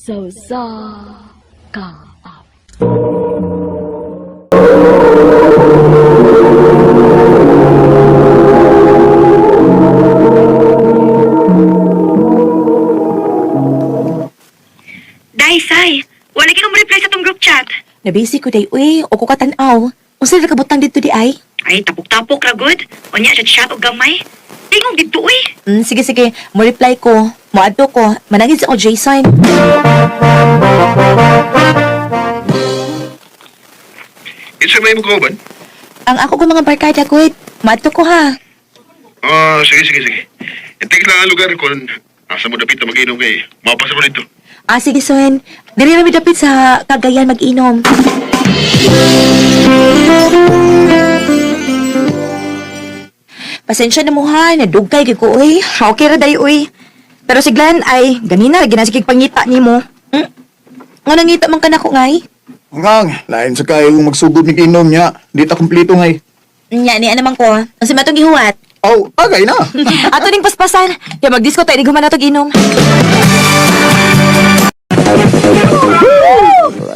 Sa usa ka awit. Day, Sai. Wala kay mo reply sa tong group chat. Nabisi ko day, uy, o ko katanaw. Unsa ra kabutang dito di ay? Ay, tapok-tapok ra good. Unya siya chat og gamay. Tingog dito uy. Sige, sige. Mo reply ko. Moadto ko. Manangin sa ko Jason. It's may mo kauban? Ang ako ko mga barkada ko, moadto ko ha. Ah, sige, sige, sige. I-take lang ang lugar kung asa mo dapit na mag-inom kay mapasa mo dito. Ah, sige, Son. Dili ra mi dapit sa Cagayan mag-inom. Pasensya na mo ha, nadugay kay ko uy. Okay ra day uy. Pero si Glenn ay ganina lagi na sige pangita nimo. Nga nangita man ka nako ngay. Ngang, lain sa kayo kung magsugod ni inom niya. Di ta kumpleto ngay. Nya ni naman ko. Ang si matong gihuwat. Aw, agay na. Ato ning paspasan. Kaya magdisko tayo, di guman natog inom.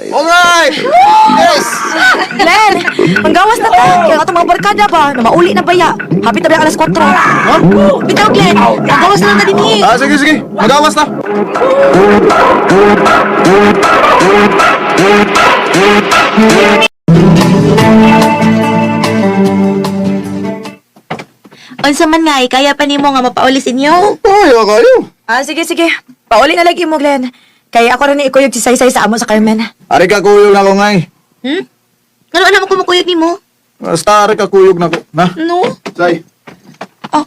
Alright! Yes! Glenn, manggawas na ta. Kaya atong mga barkada ba, na mauli na baya. Hapit na ba alas 4? Huh? Bitaw, Glenn. Manggawas na lang na din eh. Ah, sige, sige. Magawas na. Unsa man nga, eh, kaya pa nimo nga mapaulis inyo. Ay, kayo. Ah, sige sige. Pauli na lagi mo Glenn. Kaya ako rin ikuyog si Saysay sa amo sa Carmen. Ari ka kuyog na ko ngay. Hmm? Ngano alam mo kumukuyog nimo? Basta ari ka kuyog na ko. Na? No? Say. Oh.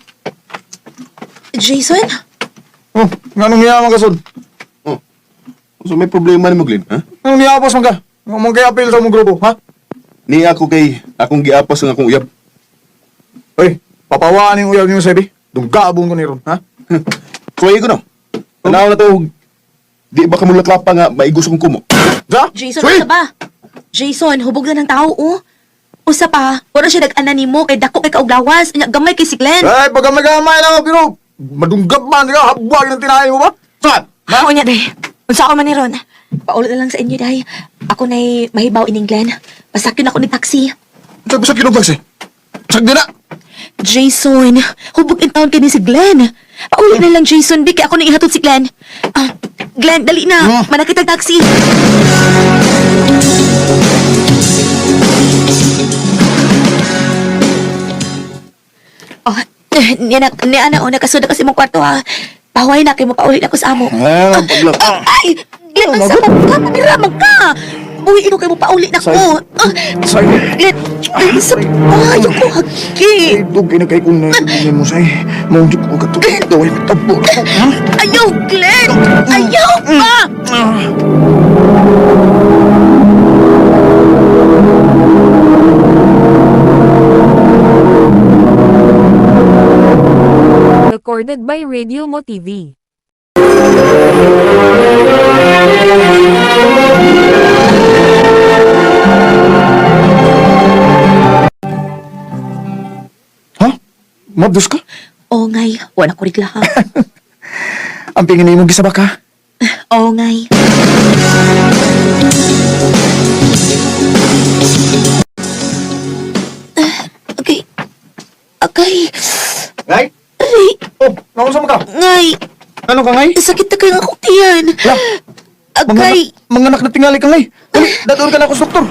Jason? Oh, nganong niya man kasod? Oh. So may problema ni mo, Glenn, ha? Nganong niya man ka? Nga kay apil sa mong grupo, ha? Ni ako kay akong giapas ang akong uyab. Uy, papawaan yung uyab niyo sebi. Dunggabong ko ni ron, ha? Kuya ko no. Tanaw na to. Di ba kamulaklapa nga maigos akong kumo? Sa? Jason, Sweet! usa ba? Jason, hubog na ng tao, oh. Usa pa, wala siya nag-ana nimo kay dako kay kauglawas, nya gamay kay si Glenn. Ay, pagkamay-gamay lang ako, pero madunggab man ka, habwag ng tinahin mo ba? Saan? Ha? Unya, day. Unsa ako man ni Ron? Paulo na lang sa inyo, day. Ako na'y mahibaw ining Glenn. Pasakyon ako ni taxi. Sabi sa kinong taxi. Sagdi na! Jason, hubog in town kay ni si Glenn. Pauli na lang, Jason. Di kay ako nang ihatod si Glenn. Ah, Glenn, dali na. Hmm. Manakit ang taxi. Oh, niya na, niya na, oh, nakasunod kasi mong kwarto, ha. Paway na, kay mo pauli na ako sa amo. Ay, paglak. Ah, ay, Glenn, ang sama ka, mamiraman ka. Buhi ko kay mo pauli na ko. Ah, Say. Glenn, ay, sa payo ko, hagi. Ay, dugay na kay kung naiintindihan mo, say. Maunjik ko katulad daw ay matabo. Ha? Ayaw, Glenn! Ayaw pa! Recorded by Radio Mo TV. Ha? Mabdos ka? Oo, ngay. Wala ko rigla, ha? Ang pingin mo gisaba ka? Oo, ngay. Ah, Okay. Okay. Ngay? Aray, Oh, naunsa man ka? ngay. Ano ka, ngay? Sakit na kayo akong tiyan. Lah, Agay. Manganak na tingali ka, ngay. Dali, dadon ka na ako sa doktor.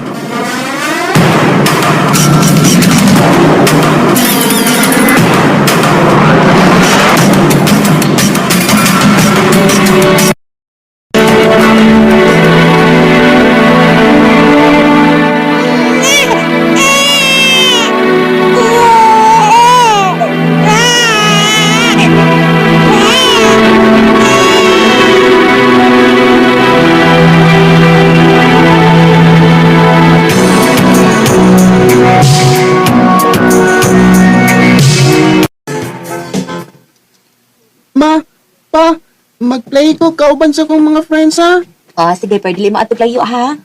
Ma, pa, mag-play ko kauban sa kong mga friends ha. Ah, sige, pwede lima ato layo, ha?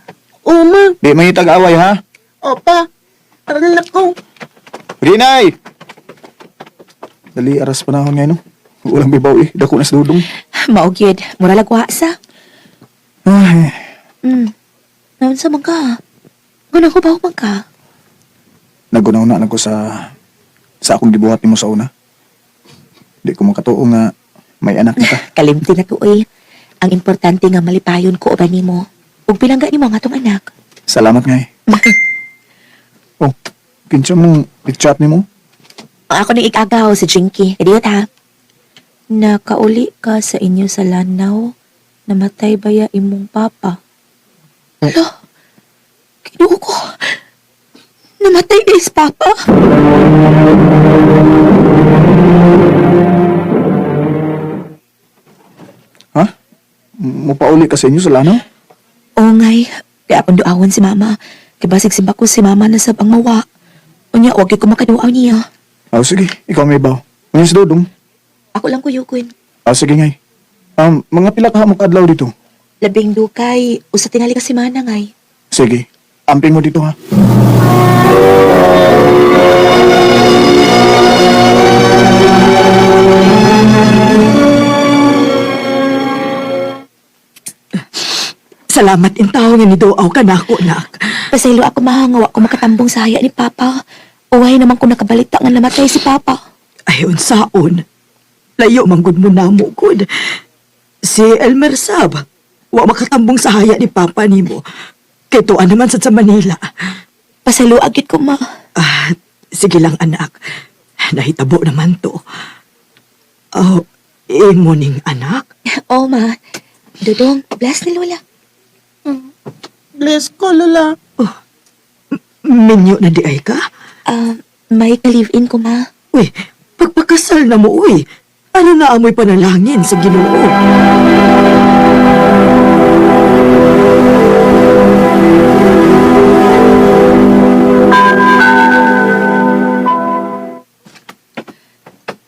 Oo, ma. Di may tag-away, ha? O, pa. Tara na ko. Rinay! Dali, aras panahon ngayon, no? Walang bibaw, eh. Dako na sa dudong. Mao gyud, mura lagwa sa. Unsa man ka? Ngano ko ba man ka? Nagunaw na lang ko sa akong gibuhat nimo sa una. Di ko makatuo nga may anak na ka. Kalimti na ko oy. Ang importante nga malipayon ko uban nimo. Ug pilangga nimo ang atong anak. Salamat nga eh. Oh, kinsa mong i-chat nimo? Ang ako ning ikagaw si Jinky. Kadiyot ha. Nakauli ka sa inyo sa Lanao. Namatay ba ya imong papa? Hala, kinuha ko. Namatay na is papa. Ha? Mupauli ka sa inyo sa Lanao? Oo ngay, kaya akong duawan si mama. Kay basig simba ko si mama na sab ang mawa. Unya, wag gyud ko makaduaw niya. Ah, sige, ikaw may baw. Unya si Dodong. Ako lang kuyukin. Ah, sige ngay. Mga pila ka mo kaadlaw dito? Labing dukay, usa tingali ka si mana ngay. Sige, amping mo dito ha. Salamat in tao nga niduaw ka nako, nak. Pasaylo ako mahangawa ko makatambong sa haya ni Papa. Uway naman ko nakabalita nga namatay si Papa. Ay, unsaon. Layo manggod mo namo, gud. Si Elmer Sab, wa makatambong sa haya ni Papa nimo. Kay tuan naman sad sa Manila. Pasaylo agit ko ma. Ah, sige lang anak. Nahitabo naman to. Oh, imo ning anak. Oo ma. Dudong, bless ni Lola. Bless ko, Lola. Minyo na di ay ka? Ah, may ka-live-in ko ma. Uy, pagpakasal na mo, uy. Ano na amoy panalangin sa Ginoo?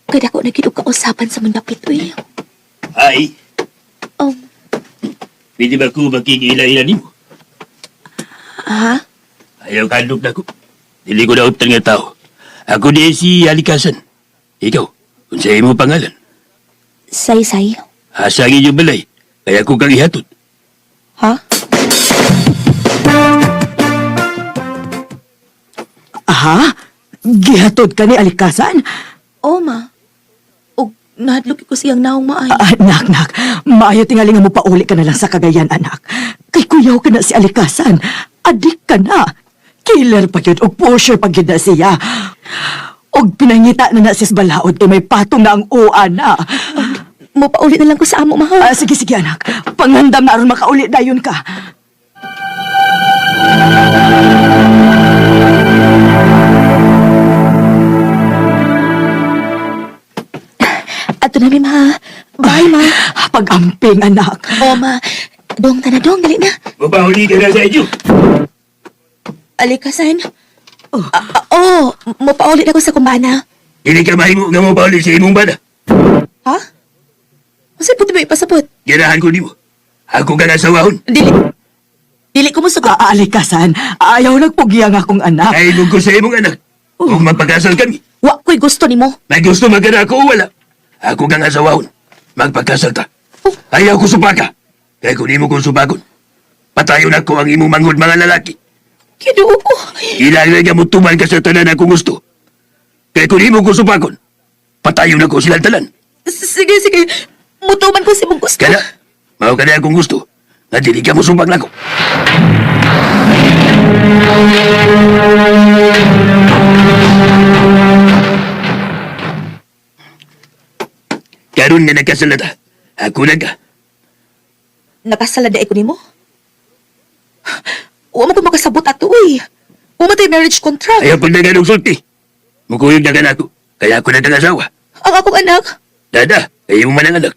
Kada ko na gid og kausapan sa mundapit uy. Ay, pwede ba ko makikila-ila nimo? Ha? Ayaw kadlok na ko. Dili ko nautan nga tao. Ako di si Alikasan. Ikaw, unsa imo pangalan? Say-say. Asa ang inyong balay? Kaya ko kang ihatod. Ha? Aha? Gihatod ka ni Alikasan? Oo ma. Og nahadlok ko siyang naong maay. Ah, nak, nak. Maayo tingali nga mo pauli ka na lang sa Cagayan, anak. Kay kuyaw ka na si Alikasan. Adik ka na. Killer pa yun, o pusher pa yun na siya. Og pinangita na na sis balaod kay may patong na ang uwa na. Mo pauli na lang ko sa amo ma. Ah, sige, sige, anak. Pangandam na aron makauli dayon ka. Ato na mi ma. Bye ma. Pag-amping, anak. Oo ma. Dong tana dong dali na. Mabahuli ka na sa inyo. Alikasan. Oh. Oh, mo pauli na ko sa kumbana. Dili ka mahimo nga mabahuli sa imong bana. Ha? Unsa pud ba ipasabot? Ganahan ko nimo. Ako ka na sawahon. Dili. Dili ko mosugot. Ah, Alikasan, ayaw nagpugiyang akong anak. Ay ko sa imong anak. Kung magpakasal kami, Wa ko'y gusto nimo. may gusto magana ako o wala. Ako ka nga sawahon. Magpakasal ta. Ayaw ko supaka. Kaya kung imo kong supakon, patayon ako ang imong manghod mga lalaki. Kinuo ko. Kailangan nga mo tuman ka sa tanan akong gusto. Kaya kung imo kong supakon, patayon ako silang tanan. Sige, sige. Mutuman ko si mong gusto. Kaya, mao ka na akong gusto. Na dili ka mo supak nako. Karon nga nagkasal na ta. Ako na ka. Nakasala ko nimo. Wa man ko makasabot ato uy. Wa man tay marriage contract. Ayaw pag naganong sulti. Mukuyog na ka na ako. Kaya ako na kang asawa. Ang akong anak. Dada, ayaw mo man ang anak.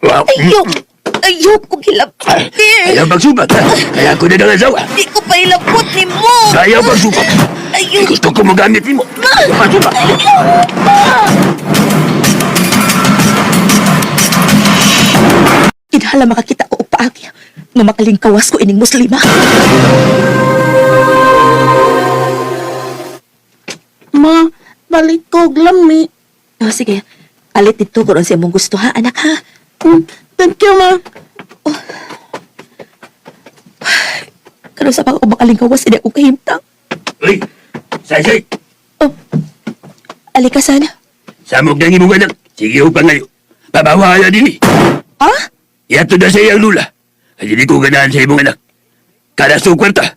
Wow. Ayaw. Ayaw ko gilabot. Ayaw pagsubak, ha? Kaya ako na ng asawa. Di ko pa ilabot nimo. Ayaw pagsubak. Ayaw. Eh, gusto ko magamit nimo. Ayaw pagsubak. Kinhala makakita ko og paagi nga makalingkawas ko ining muslima. Ma, balik ko og lami. Oh, sige. Palit dito kung sa imong gusto ha, anak ha. Thank you, ma. Karon sa pag ako makalingkawas, hindi ako kahimtang. Uy, say, Oh, alikasan. Samok ng imong anak. Sige ho pangayo. Pabawahala din eh. Ha? Iyato na sa iyang lula. Ay dili ko ganahan sa imong anak. Kada sa kwarta.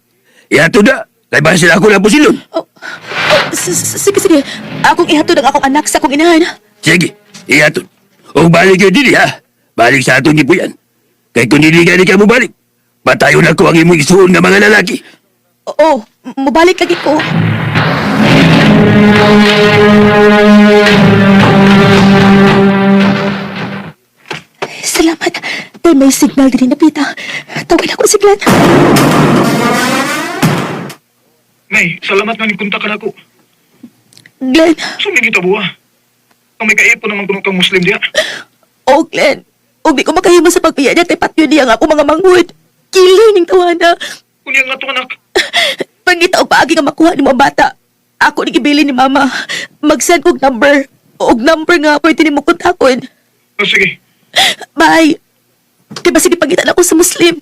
Iyato na. Kay basin ako na pusilon. Oh, oh, sige, sige. Akong ihatod ang akong anak sa akong inahan. Sige, iyato. O balik yun dili ha. Balik sa atong gipuyan. Kay kung dili gani ka mo balik, patayon ako ang imong isuon nga mga lalaki. Oo, mabalik lagi ko. Salamat. Kay may signal din na pita. Tawagan ako si Glenn. Nay, salamat nga nagkunta ka nako. Glenn. Sumigit buwa. Ang may kaipon naman kuno kang Muslim diha. Oh, Glenn. Ug di ko makahimo sa pagbiya niya kay patyo niya ang ako mga manghud. Killer ning tawana. Kunya nga to anak. Pangita og paagi nga makuha nimo ang bata. Ako ni gibili ni mama. Mag-send og number. Og number nga pwede nimo kontakon. Oh, sige. Bye. Di ba sige pangita na ako sa Muslim?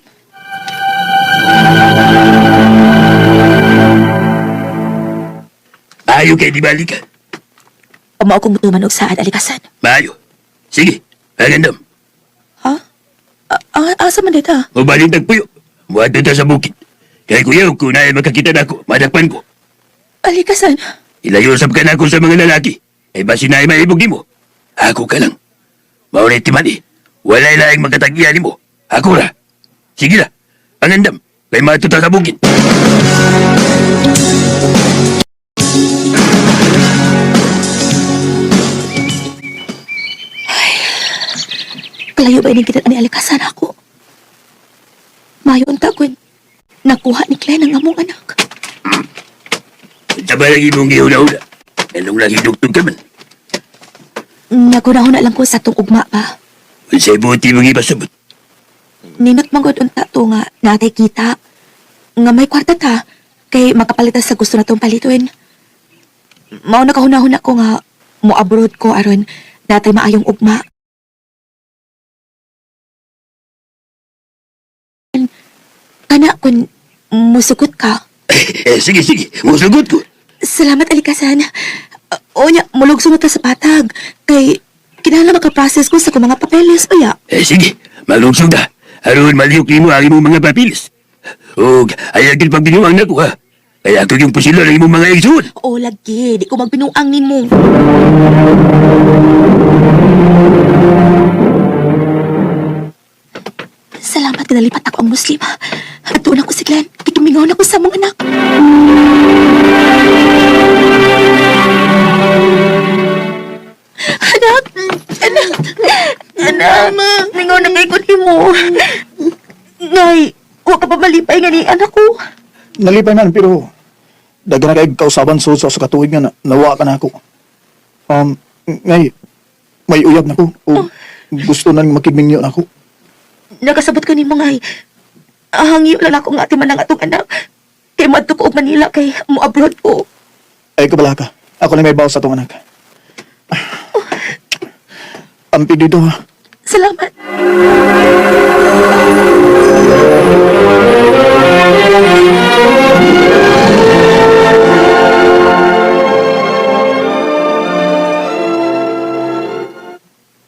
Maayo kay di balik ka. Pamao kong mutuman og saad alikasan. Maayo. Sige, agandam. Ha? Asa man dita? O balik nagpuyo. Muadto ta sa bukid. Kay kuya, kung naay makakita nako, madakpan ko. Alikasan. Ilayo sab ka nako sa mga lalaki. Ay basin na ay maibog nimo. Ako ka lang. Maunay timan eh. Walay laing magkatagyan nimo. Ako ra. Sige na. Pangandam. Kay matuta sa bukid. Kalayo ba ining kita ni alikasan ako? Mayo unta kun. Nakuha ni Glenn ang among anak. Sa ba lagi mong gihula-hula? Anong lagi dugtong ka man? Nagunahon na lang ko sa tong ugma pa. Unsay buti mong ipasabot. Ninot manggod unta to nga natay kita. Nga may kwarta ta kay makapalitas sa gusto natong palituin. Mao na kahunahon ako nga mo abroad ko aron natay maayong ugma. Kana kun musugot ka. Eh, sige, sige. Musugot ko. Salamat alikasan. O nya, mulugso na ta sa patag. Kay kinahanglan maka-process ko sa akong mga papeles uya. Eh, sige. Malungsog na. Aron malihok nimo ang imong mga papilis. Og ayaw gid pagbinuang nako ha. Kaya ako yung pusilo ng imong mga igsoon. O lagi, di ko magbinuang nimo. Salamat kinalipat ako ang Muslim. At doon ako si Glenn. Kitumingaw na ko sa mga anak. Anak! Anak! Anak! Mingaw na kay ko mo. Ngay, huwag ka pa malipay nga ni anak ko. Nalipay man pero daghan na kay kausaban sud sa usa ka tuig nga na, nawa ka na ako. Ngay may uyab na ko o gusto nang makigmingyo na ako. Nakasabot ka nimo ngay. Hangyo lang ako nga ati man ang atong anak. Kay madto ko og Manila kay mo abroad ko. Ay kabala ka. Ako na may bawas sa atong anak. Ampi dito ha. Salamat.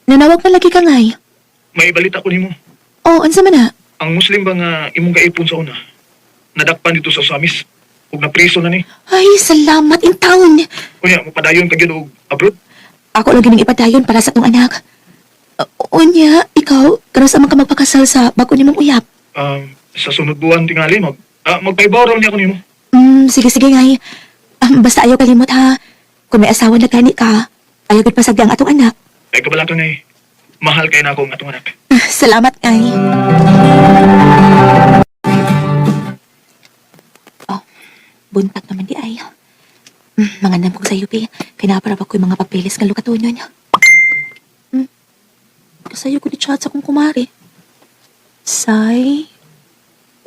Nanawag na lagi ka ngay. May balita ko nimo. Oh, unsa man na? Ang Muslim ba nga imong kaipon sa una? Nadakpan dito sa Samis. Ug napriso na ni. Ay, salamat in town. Kunya mapadayon ka gyud og abroad. Ako lang gining ipadayon para sa atong anak. Unya, ikaw, karon sa man ka magpakasal sa bago nimong uyap. Sa sunod buwan tingali mag magpaibaw raw niya ko nimo. Sige, sige, ngay. Basta ayaw kalimot, ha. Kung may asawa na gani ka, ayaw gud pasagdi ang atong anak. Ay kabala ka ngay. Mahal kay nako ang atong anak. Salamat, ngay. Oh, buntag naman di ay. Mga namkong sa UP, kinapara ba ko yung mga papeles nga lukatunon niya. Kasayo ko ni chat sa kong kumari. Say,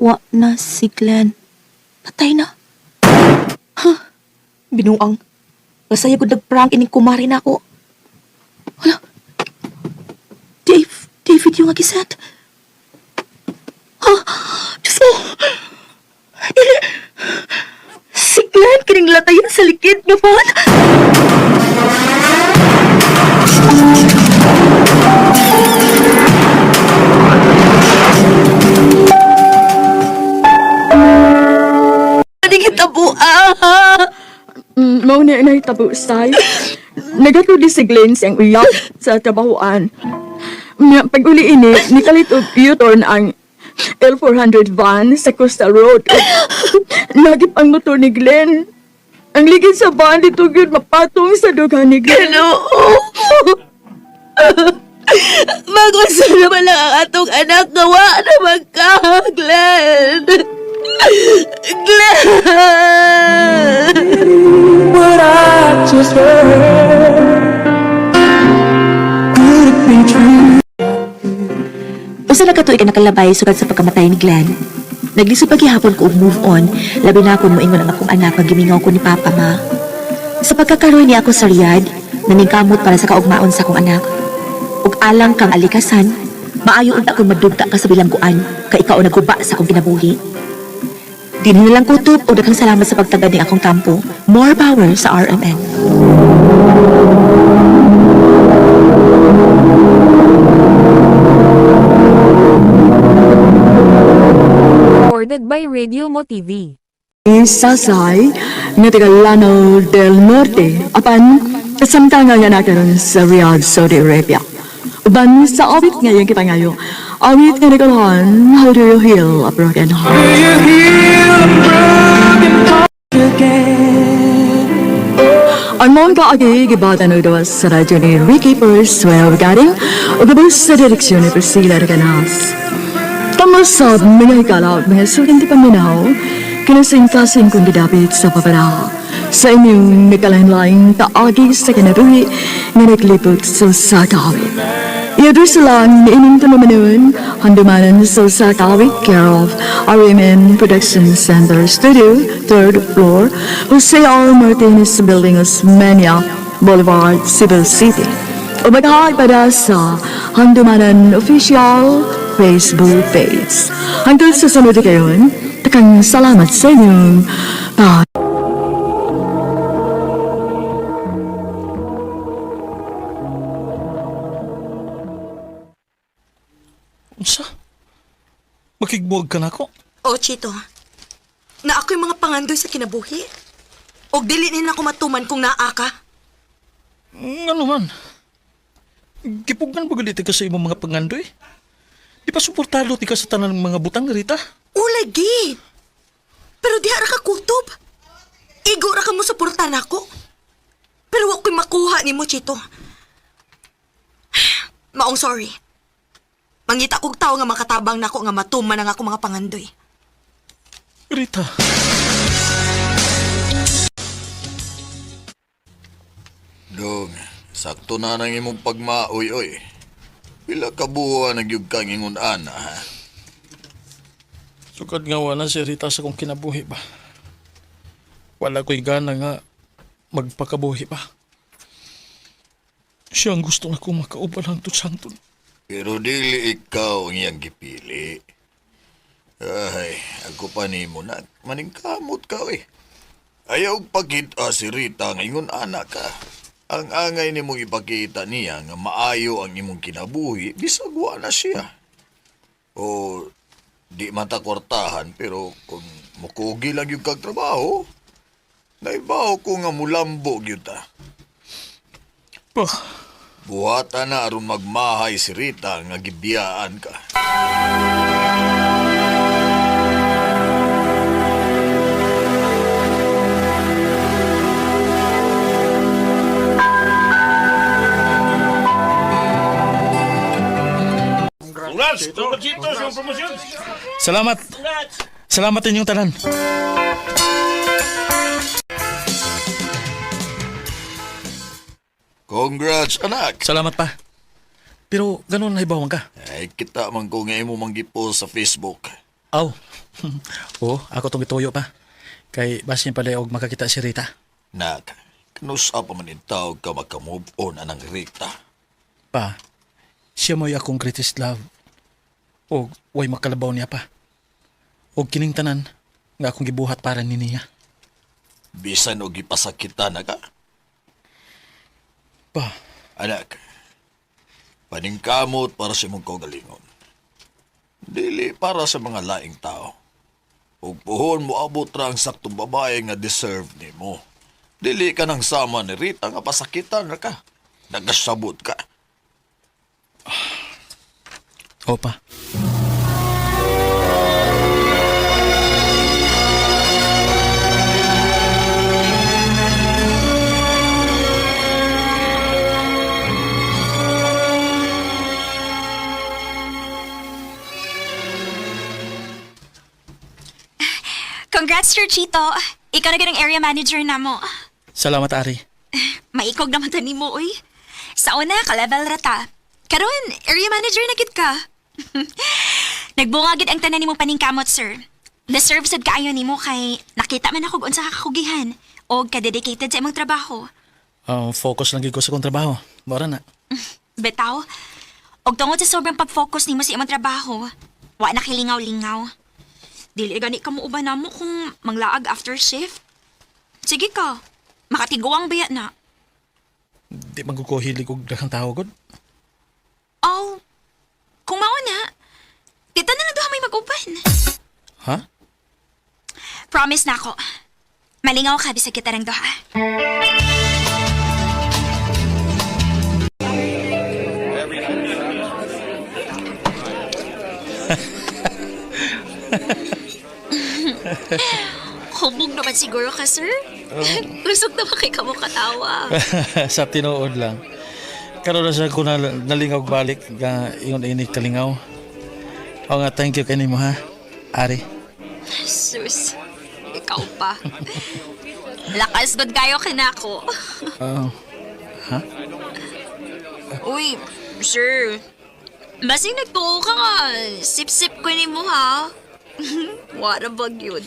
wa na si Glenn. Patay na. Huh, binuang. Kasayo ko nagprank ining kumari na ako. Hala, video nga gisend? Ha? Diyos ko! Dili! Si Glenn kining latayan sa likid nga van. Aning hitabo, ah! Mao na nahitabo, Say. Nagatudi si Glenn siyang uyab sa trabahoan. Nya, pag uli ini, nikalit og U-turn ang L400 van sa Coastal Road. Nagip ang motor ni Glenn. Ang ligid sa van dito gyud mapatong sa dughan ni Glenn. Ginoo! Magusto naman lang ang atong anak gawa naman ka, Glenn! Glenn! Usa na katuig ang nakalabay sugad sa pagkamatay ni Glenn. Naglisod pa gihapon ko og move on, labi na kung moingon ang akong anak nga gimingaw ko ni Papa ma. Sa pagkakaroon niya ako sa Riyadh, naningkamot para sa kaugmaon sa akong anak. Ug alang kang alikasan, maayo unta kung madugta ka sa bilangguan, kay ikaw ang nagguba sa akong kinabuhi. Dinhi na lang kutob o daghang salamat sa pagtagad ni akong tampo. More power sa RMN. Recorded by Radio Mo TV. Sasay nga taga Lanao del Norte apan kasamtang nga nakaron sa Riyadh, Saudi Arabia. Uban sa awit ngayon kita ngayo. Awit nga nagalahan, How do you heal a broken heart? Ang mong kaagi gibatan og gawas sa radyo ni Ricky Persuel Garing ug gabos sa direksyon ni Priscilla Reganas. Kamusab mga higala mga suking di paminaw, kinasing-kasing kong gidapit sa papara. Sa inyong nagkalain-laing kaagi sa kinabuhi nga naglibot sa sakawit. Iador sila ni inyong tulumanon, handumanan sa sakawit care of RMN Production Center Studio, 3rd floor, Jose R. Martinez Building, Osmeña Boulevard, Cebu City. O maghahay para sa Handumanan Official Facebook page. Hanggang sa sunod kayon, takang salamat sa inyong pag Unsa? Makigbuwag ka na ako? O, Chito. Na ako'y mga pangandoy sa kinabuhi. Og dili nila ako matuman kung naa ka. Ano man? Gipugan ba galit ka sa imong mga pangandoy? Di pa suportado ti ka sa tanan ng mga butang, Rita? Ulagi! Pero diha ra ka kutob. Igo ra ka mo suporta nako. Pero wa ko'y makuha nimo, Chito. Maong sorry. Mangita kog tawo nga makatabang nako nga matuman ang ako mga pangandoy. Rita. Dong, sakto na nang imong pagmaoy oy. Pila ka buwan nagyug kang ingon ana ha? Sukad nga wala si Rita sa kong kinabuhi ba. Wala ko'y gana nga magpakabuhi ba. Siya ang gusto na kong makauban hangtod sa hangtod. Pero dili ikaw ang iyang gipili. Ay, ako pa nimo na. Maningkamot ka oy. Ayaw pagkita si Rita nga ingon ana ka. Ang angay nimong ipakita niya nga maayo ang imong kinabuhi, bisag wa na siya. O di man ta kwartahan pero kung mukugi lang yung kag trabaho, naibaw ko nga mulambo gyud ta. Pa, Buhata na aron magmahay si Rita nga gibiyaan ka. Salamat. Salamat inyong tanan. Congrats, anak! Salamat pa. Pero ganun na ka. Ay, kita man ko nga imo manggipo sa Facebook. Aw. Oo, ako tong gituyo pa. Kay basin pala og makakita si Rita. Nak, kanusa pa man in tawag ka makamove on anang Rita. Pa, Siya mo'y akong greatest love. O way makalabaw niya pa. O kining tanan nga akong gibuhat para ni niya. Bisan og gipasakitan na ka. Pa, Anak, paningkamot para sa imong kaugalingon. Dili para sa mga laing tao. Ug puhon mo abot ra ang saktong babae nga deserve nimo. Dili ka nang sama ni Rita nga pasakitan ra ka. Nagasabot ka. opa. Congrats, Sir Chito. Ikaw na ganang area manager na mo. Salamat, Ari. Maikog naman ta nimo, oy. Sa una, ka-level rata. Karon, area manager na gid ka. Nagbunga gid ang tanan nimong paningkamot, sir. Deserve sad kaayo nimo kay nakita man ako unsa ka kakugihan og ka-dedicated sa imong trabaho. Focus lang gid ko sa kong trabaho. Mora na. Bitaw, og tungod sa sobrang pag-focus nimo sa imong trabaho, wa na kilingaw-lingaw. Dili gani ka mo uban namo kung manglaag after shift. Sige ka, makatiguang biya na. Di man ko hilig og daghang tao gud. Oh, kung mao na, kita na lang duha may mag-uban. Ha? Promise na ako. Malingaw ka bisag kita ng duha. Hubog naman siguro ka, sir. Usog naman kay kamo katawa. Sa tinuod lang. Karon na sa ko na, nalingaw balik nga ingon ini kalingaw. O nga thank you kanimo ha. Ari. Sus, ikaw pa. Lakas gud kayo kinako. Oh. Ha? Uy, sir. Basing nagtuo ka nga. Sip-sip ko ni mo, ha? What a bag yun.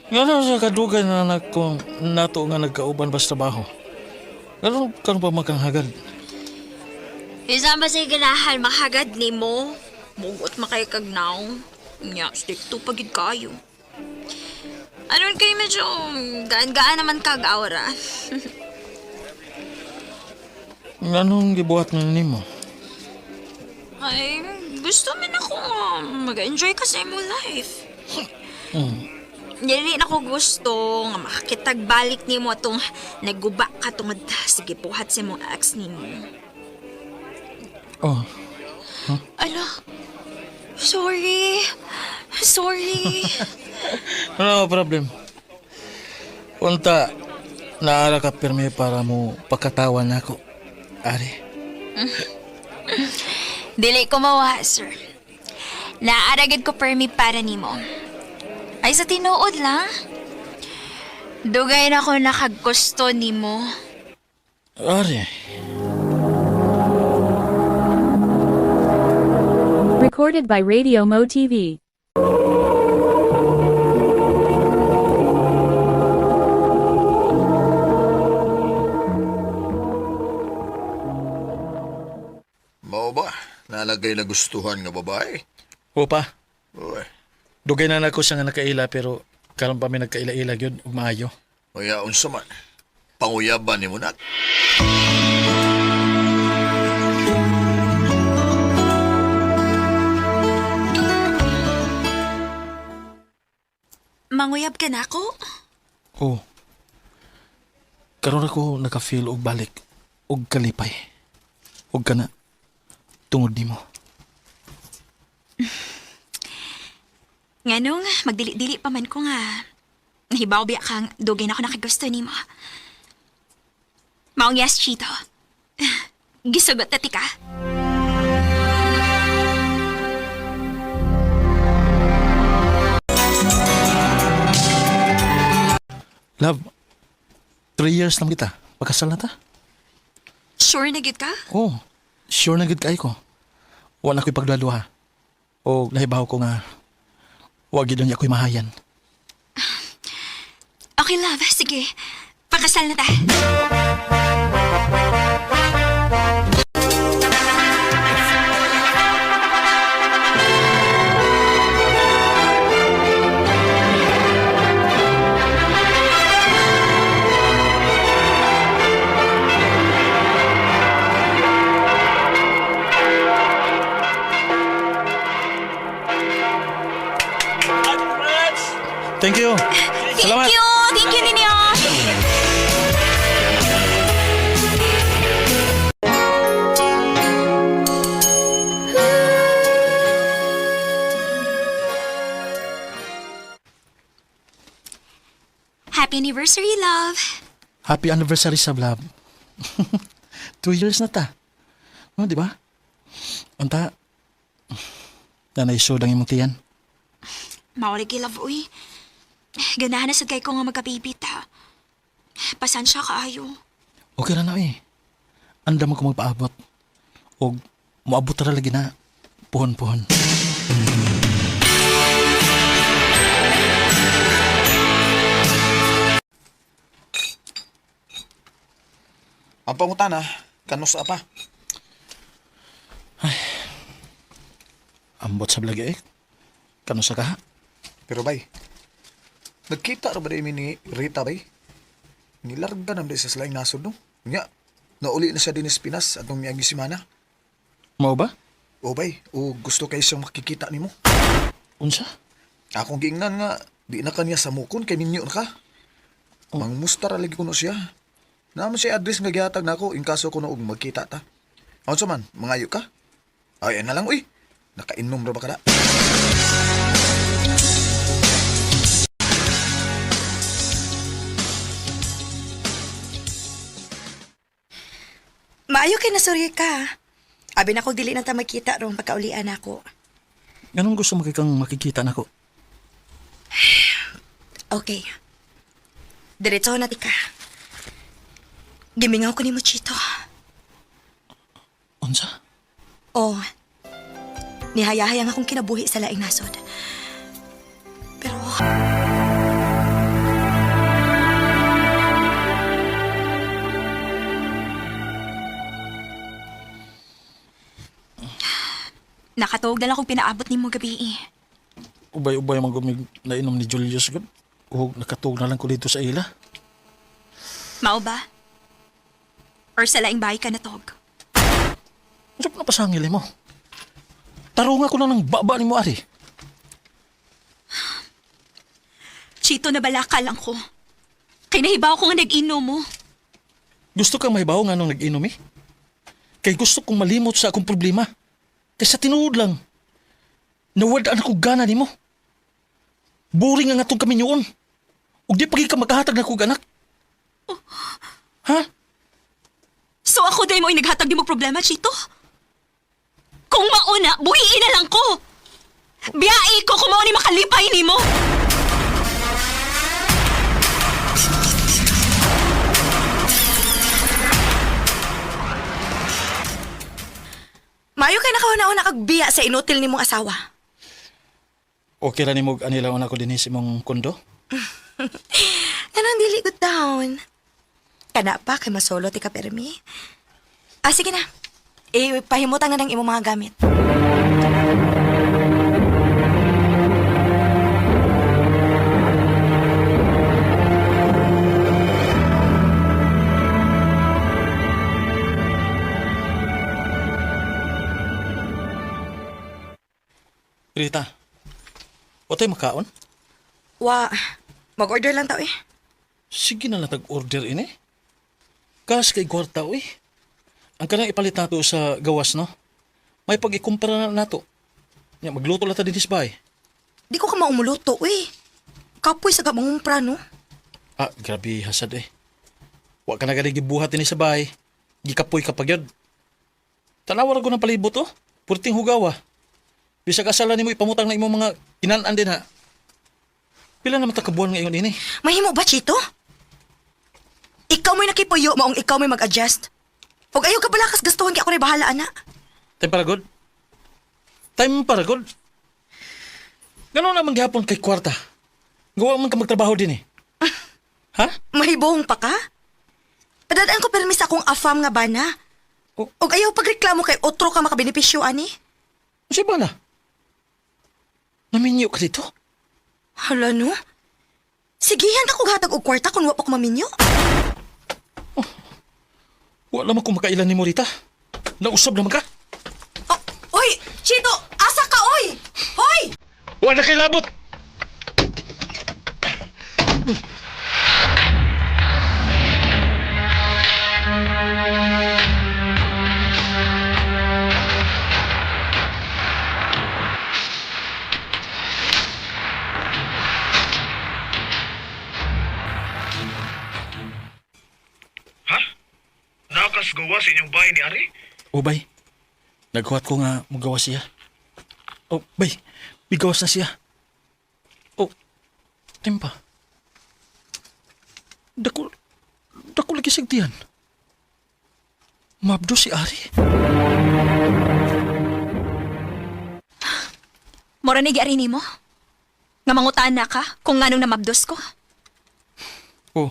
Ngano sa kadugay na anak ko nato nga nagkauban ba sa trabaho. Ngano karon pa makanghagad? Isa ba sa ganahan mahagad ni mo? Mugot makay kagnaw. Nya, stick to pagid kayo. Anon kay medyo gaan-gaan naman kag aura. Nganong gibuhat na nimo? Ay, gusto man ako nga mag-enjoy ka sa imong life. Dili na ko gusto nga makakitagbalik nimo atong naguba ka tungod sige buhat sa imong ex nimo. Oh, Ala, sorry. Sorry. no problem. Unta, naara ka pirmi para mo pakatawan nako. Ari. Dili ko mawa, sir. Naaragad ko permi para nimo. Ay, sa tinuod lang. Dugay na ko nakagusto nimo. Ari. Recorded by Radio Mo TV. Mao ba? Nalagay na gustuhan nga babae. Opa, Uy, dugay na nako siya nga nakaila pero karon pa mi nagkaila-ila gyud ug maayo. uya unsa man. Panguyaban nimo nak. Manguyab ka na ako? Oh. Karon ako naka-feel og balik og kalipay. Og kana tungod nimo. Nganong, magdili-dili pa man ko nga. Nahibaw biya kang dugay na ako nakagusto nimo. Maong yes, Chito. Gisugot na tika. Love, 3 years lang kita. Pagkasal na ta. Sure na gid ka? Oh, sure na gid kay ko. Wala ko'y paglaluha. O nahibaw ko nga wag gid niya ako'y mahayan. Okay, love. Sige. Pakasal na ta. Thank you. Thank Salamat. you! Thank you ninyo! Happy anniversary, love! Happy anniversary sa love. 2 years na ta. No, di ba? Unta, nanay sud ang imong tiyan. Mawala kay love, uy. Ganahan na sad kay ko nga magka-baby ta. Pasansya kaayo. Okay ra na eh. Andam ko magpaabot. Og moabot ra lagi na. Puhon-puhon. Ang pangutana, kanusa pa? Ambot sa lagi eh. Kano sa kaha? Pero bay, nagkita ra ba di mi ni Rita bay? Nilarga naman di sa silaing nasod no? Nya, nauli na siya din sa Pinas atong miyagi simana. Mao ba? O bay, o gusto kay siyang makikita nimo. Unsa? Akong giingnan nga, di na kanya samukon kay ninyo na ka. Mangmusta ra lagi kuno siya. Naman siya address nga gihatag nako in kaso kuno og magkita ta. Unsa man, mangayo ka? Ay, na lang uy. Nakainom ra ba kada? Maayo kay nasurya ka. Abi na ko dili na ta magkita rong pagkaulian ako. Ganun gusto mo kay kang makikita nako? Okay. Diretso na ti ka. Gimingaw ko ni mo, Chito. Unsa? Oh, nihayahayang akong kinabuhi sa laing nasod. Pero... Nakatuog na lang akong pinaabot nimo gabi eh. Ubay-ubay man gumig nainom ni Julius gud. Og nakatuog na lang ko dito sa ila. Mao ba? Or sa laing bahay ka natog? Unsa pa napasangil mo? Tarunga ko na ng baba nimo ari. Chito, nabalaka lang ko. Kay nahibaw ko nga nag-inom mo. Gusto kang mahibaw nga nung nag-inom eh? Kay gusto kong malimot sa akong problema. Kay sa tinuod lang, nawadaan ako gana nimo. Boring ang atong kami noon. Ug di pagi ka magkahatag na kog anak. Ha? So ako dahil mo ay naghatag di mo problema, Chito? Kung mauna, buhiin na lang ko! Biyai ko kung mauna makalipay nimo! Maayo kay nakahuna-una kag biya sa inutil nimong asawa. Okay ra nimo anila una ko dinhi sa imong kondo? Anong dili good down? Kana pa kay masolo ti ka permi. Ah, sige na. Eh, pahimutan na ng imong mga gamit. Rita, watay makaon? Wa, mag-order lang tao eh. Sige na lang tag-order ini. Kas kay kwarta uy. Ang kanang ipalit nato sa gawas no. May pag-ikumpara na nato. Nya magluto lang ta dinhi sa bahay. Di ko ka maumuluto eh. Kapoy sa kamangumpra no. Ah, grabe hasad eh. Wa ka na gani gibuhat dinhi sa bahay. Gikapoy ka pa gyud. Tanawa ra ko ng palibot oh. Purting hugawa. Bisag asala nimo ipamutang na imong mga kinan-an din ha. Pila naman ta ka buwan ngayon ini? Mahimo ba, Chito? Ikaw mo'y nakipuyo, maong ikaw mo'y mag-adjust. Ug ayaw ka balakas gastuhan kay ako rin bahala, ana. Time para good? Time para good? Ganun naman gihapon kay kwarta. Gawa man ka magtrabaho din eh. Ha? Mahibong pa ka? Padadaan ko permis akong afam nga bana. Oh. Ug ayaw pagreklamo kay otro ka makabenepisyo, ani. Unsa ba na? Naminyo ka dito? Hala no? Sigihan ka kog hatag og kwarta kung wa pa ko maminyo. Wala man ko makailan ni Morita. Nausab naman ka. Oh, oy, Chito, asa ka oy? Hoy! Wala kay labot! Ha? Nakasgawa sa inyong bahay ni Ari? O bay, naghuwat ko nga mugawa siya. O bay, bigawas na siya. O, timpa. Dako, dako lagi sigtiyan. Mabdo si Ari. Mora ni giari nimo? Nga mangutaan na ka kung nganong namabdos ko? O,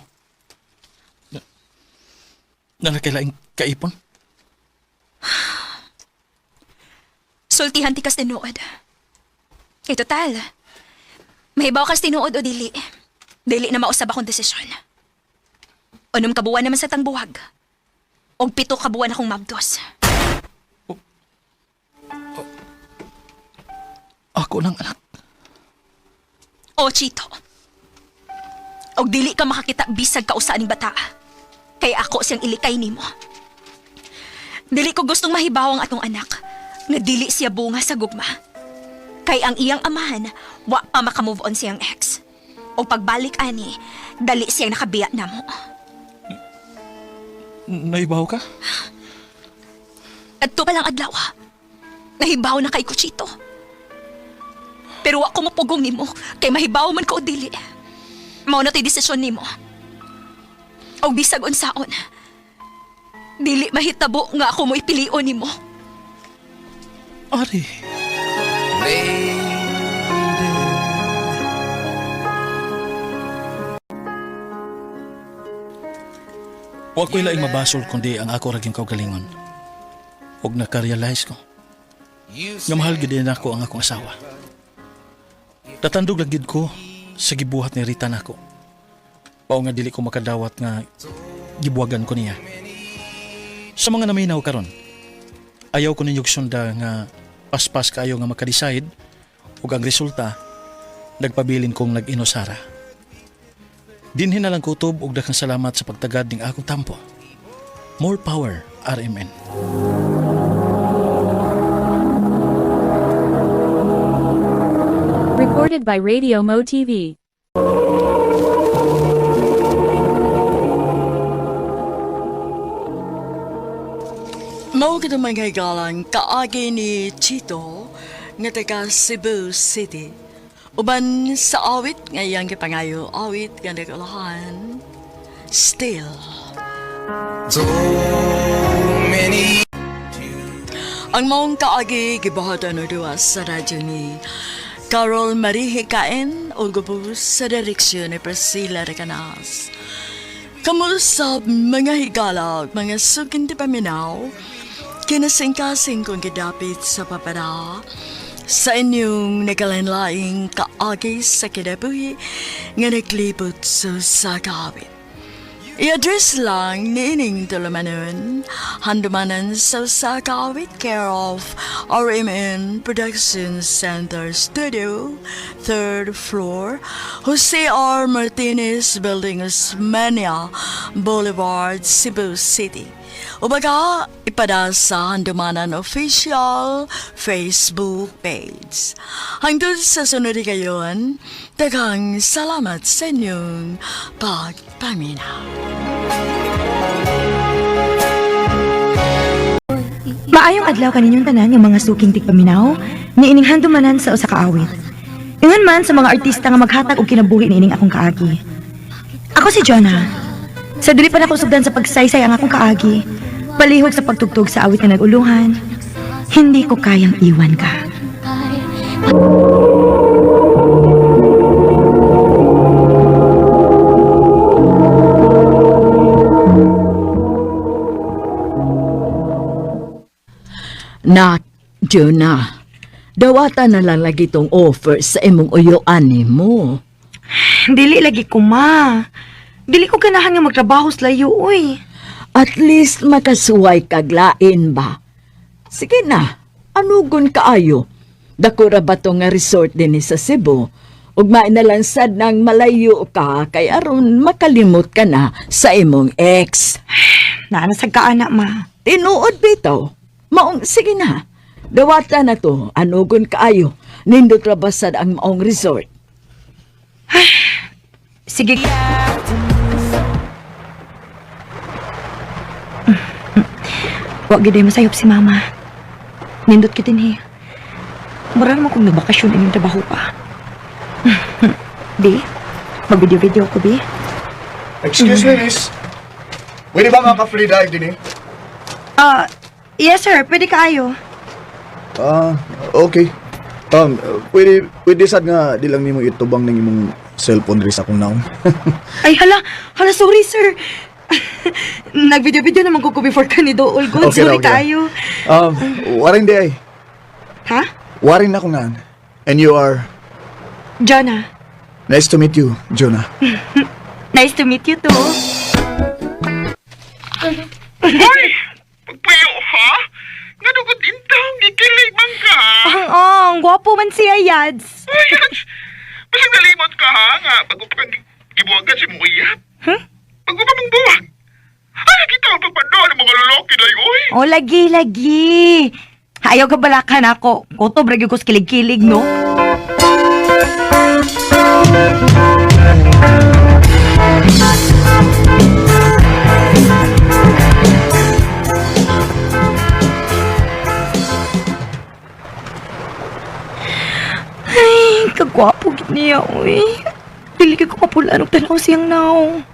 na, nanakailaing kaipon? Sultihan ti kas tinuod. Kay total, mahibaw kas tinuod o dili. Dili na mausab akong desisyon. Unom ka buwan naman sa tangbuwag. Og 7 ka buwan akong mabdos. Ako ng anak. O, Chito. Og dili ka makakita bisag kausa ning bata. Kay ako siyang ilikay nimo. Dili ko gustong mahibaw ang atong anak nga dili siya bunga sa gugma. Kay ang iyang amahan, wa pa makamove on siyang ex. O pagbalik ani, dali siyang nakabiya namo. Naibaw ka? Adto pa lang adlaw. Nahibaw na kay Kuchito. Pero wa ko mapugong nimo kay mahibaw man ko o dili. Mao na to'y desisyon nimo. Og bisag unsaon. Dili mahitabo nga ako mo ipilion nimo. Ari. Wa ko'y laing mabasol kundi ang ako raging kaugalingon. Og nakarealize ko nga mahal gid nako ang akong asawa. Tatandog lang gid ko sa gibuhat ni Rita nako. Pao nga dili ko makadawat nga gibuwagan ko niya. Sa mga naminaw karon, ayaw ko ninyog sunda nga paspas kaayo nga makadecide ug ang resulta nagpabilin kong nag-inusara. Dinhi na lang kutob ug daghang salamat sa pagtagad ning akong tampo. More power, RMN. Recorded by Radio Mo TV. Mao gid mga higalang kaagi ni Chito nga taga Cebu City. Uban sa awit nga iyang gipangayo, awit nga nagulahan, Still. So many Ang maong kaagi gibuhatan og duwa sa radyo ni Carol Marie Hikain o gubos sa direksyon ni Priscilla Recanas. Kamusap mga higala, mga sukin di paminaw, kinasingkasing kong gidapit sa papara, sa inyong nagalanlaing kaagi sa kinabuhi nga naglibot sa sagawit. I-address lang niining tulumanon, handumanan sa Sakawit, care of RMN Production Center Studio, 3rd floor, Jose R. Martinez Building, Osmania Boulevard, Cebu City. O baga, ipada sa Handumanan Official Facebook page. Hangtod sa sunod kayon, daghang salamat sa inyong pagpaminaw. Maayong adlaw kaninyong tanan nga mga suking tigpaminaw, niining handumanan sa usa ka awit. Ingon man sa mga artista nga maghatag og kinabuhi niining akong kaagi. Ako si Jonah. Sa dili pa nako sugdan sa pagsaysay ang akong kaagi, palihog sa pagtugtog sa awit nga naguluhan, hindi ko kayang iwan ka. Nak, Jonah, dawata na lang lagi tong offer sa imong uyuan nimo. Dili lagi ko ma. Dili ko ganahan nga magtrabaho sa layo, uy. At least makasuway kag lain ba? Sige na, anugon kaayo. Dako ra ba to nga resort dinhi sa Cebu? Ug maina lang sad nang malayo ka kay aron makalimot ka na sa imong ex. Naa na sad ka ana, ma. Tinuod bitaw. Maong sige na. Dawata na to, anugon kaayo. Nindot ra basad ang maong resort. Sige. Wa gid masayop si mama. Nindot kita ni. Mura naman kung nagbakasyon inyong trabaho pa. Bi, mag-video-video ko, Bi. Excuse me, miss. Pwede ba maka-free dive din eh? Ah, yes sir, pwede kaayo. Ah, okay. Pwede sad nga di lang nimo itubang ng imong cellphone rin sa akong naong. Ay, hala, hala, sorry sir. Nag-video-video naman ko ko before ka ni Dool. Good, Okay ra, sorry okay ra. kaayo. Waring di ay. Ha? Waring na akong naan. And you are, Jonah, nice to meet you, Jonah. nice to meet you too. Hoy! Pagpuyo, ha? Nga dugod intang, gikilig man ka. Ang, ang, gwapo man siya, Yads. Uy, Hans! Basig nalimot ka, ha? Nga, bago pa kang gibuwagan si mong uyap. Huh? Bago pa mong buwag. Ay, kita ang pagpanood ng mga lalaki na oy. Oh, lagi, lagi. Ayaw ka balakan ako. Kutob, ragyo ko sa kilig-kilig, no? Ay, kagwapo gid niya, uy. Dili kay ko mapula og tanaw siyang naong.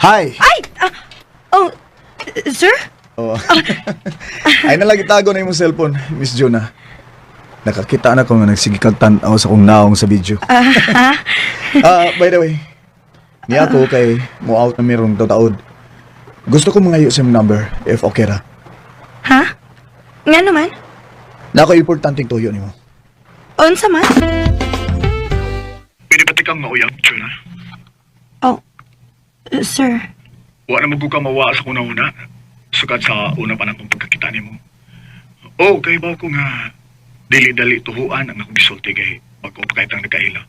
Hi! Ay! Ah, oh, sir? Oh. Ay nalagi tago na imong cellphone, Miss Jonah. Nakakita na ko nga nagsige kag tan-aw sa akong naong sa video. Ah, ha? Ah, by the way, niya ako kay mo out na merong taod. Gusto ko mangayo sa imong number if okay ra. Ha? Nga naman? Nako importanteng tuyo nimo. Unsa man? Pwede ba tikang mauyab, Jonah? Oh, sir. Wa na maguga mawa sa una-una. Sukad sa una pa na akong pagkakita nimo. Oh, kay ba ko nga dili-dali tuhuan ang akong gisulti kay bago pa kahit ang nagkaila.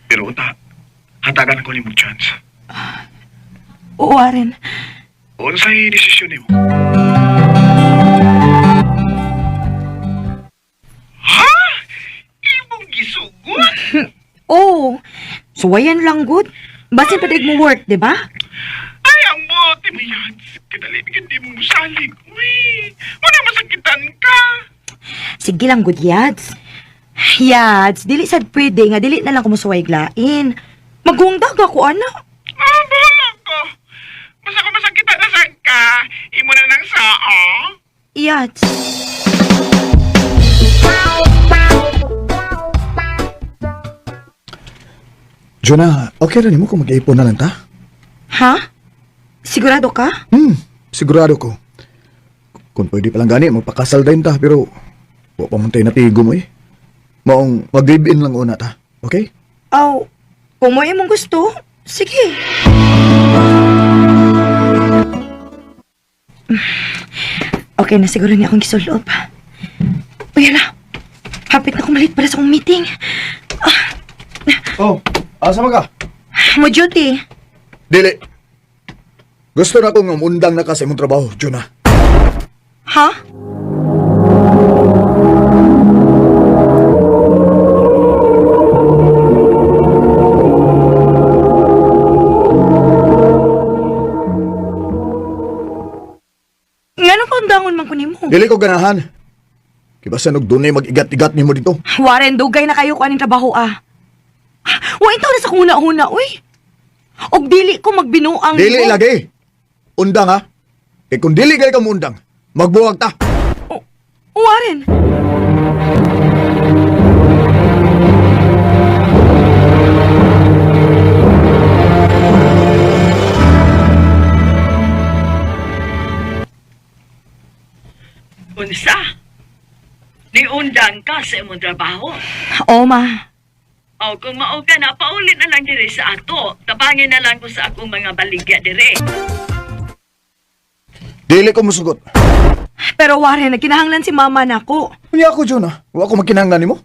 Pero unta, hatagan ako nimo chance. Oo, Aren. Unsay desisyon nimo? Ha? Imong gisugot? Oo. Suwayan lang, good. Basin pa mo work, di ba? Ay, ang bote mo yan. Kadali, hindi mo musalig. Uy, wala masakitan ka. Sige lang, good, Yads. Yads, dili sad pwede nga, dili na lang kumusuway glain. Maguungdag ako, ana. Ah, bahala ko. Basta kung masakitan na saan ka, imo na nang sao. Yads. Jonah, okay ra nimo kung mag-ipon na lang ta? Ha? Sigurado ka? Sigurado ko. Kung pwede pa lang gani, magpakasal din ta, pero wa pa man tayo napigo mo eh. Maong mag-live-in lang una ta, okay? Aw, kung mo imong gusto, sige. Okay na siguro niya akong gisulop. Uy, ala. Hapit na kumalit para sa akong meeting. Oh, asa man ka? Mo duty. Dili. Gusto na kong umundang na ka sa imong trabaho, Jonah. Ha? Ngano kung dangon man ko nimo? Dili ko ganahan. Kibasa og dunay mag-igat-igat nimo dito. Warren, dugay na kayo ko aning trabaho ah. Wa intaw na sa kung una-una, uy. Og dili ko magbinuang Dili nimo. lagi. Undang ha. Kay kung dili kay ka muundang, magbuwag ta. Warren. Unsa? Niundang ka sa imong trabaho. Oo, ma. O kung mao ka na, paulit na lang diri sa ato. Tabangin na lang ko sa akong mga baligya diri. Dili ko musugot. Pero Warren, nagkinahanglan si mama nako. Unya ako, Jonah. Wa ko magkinahanglan nimo.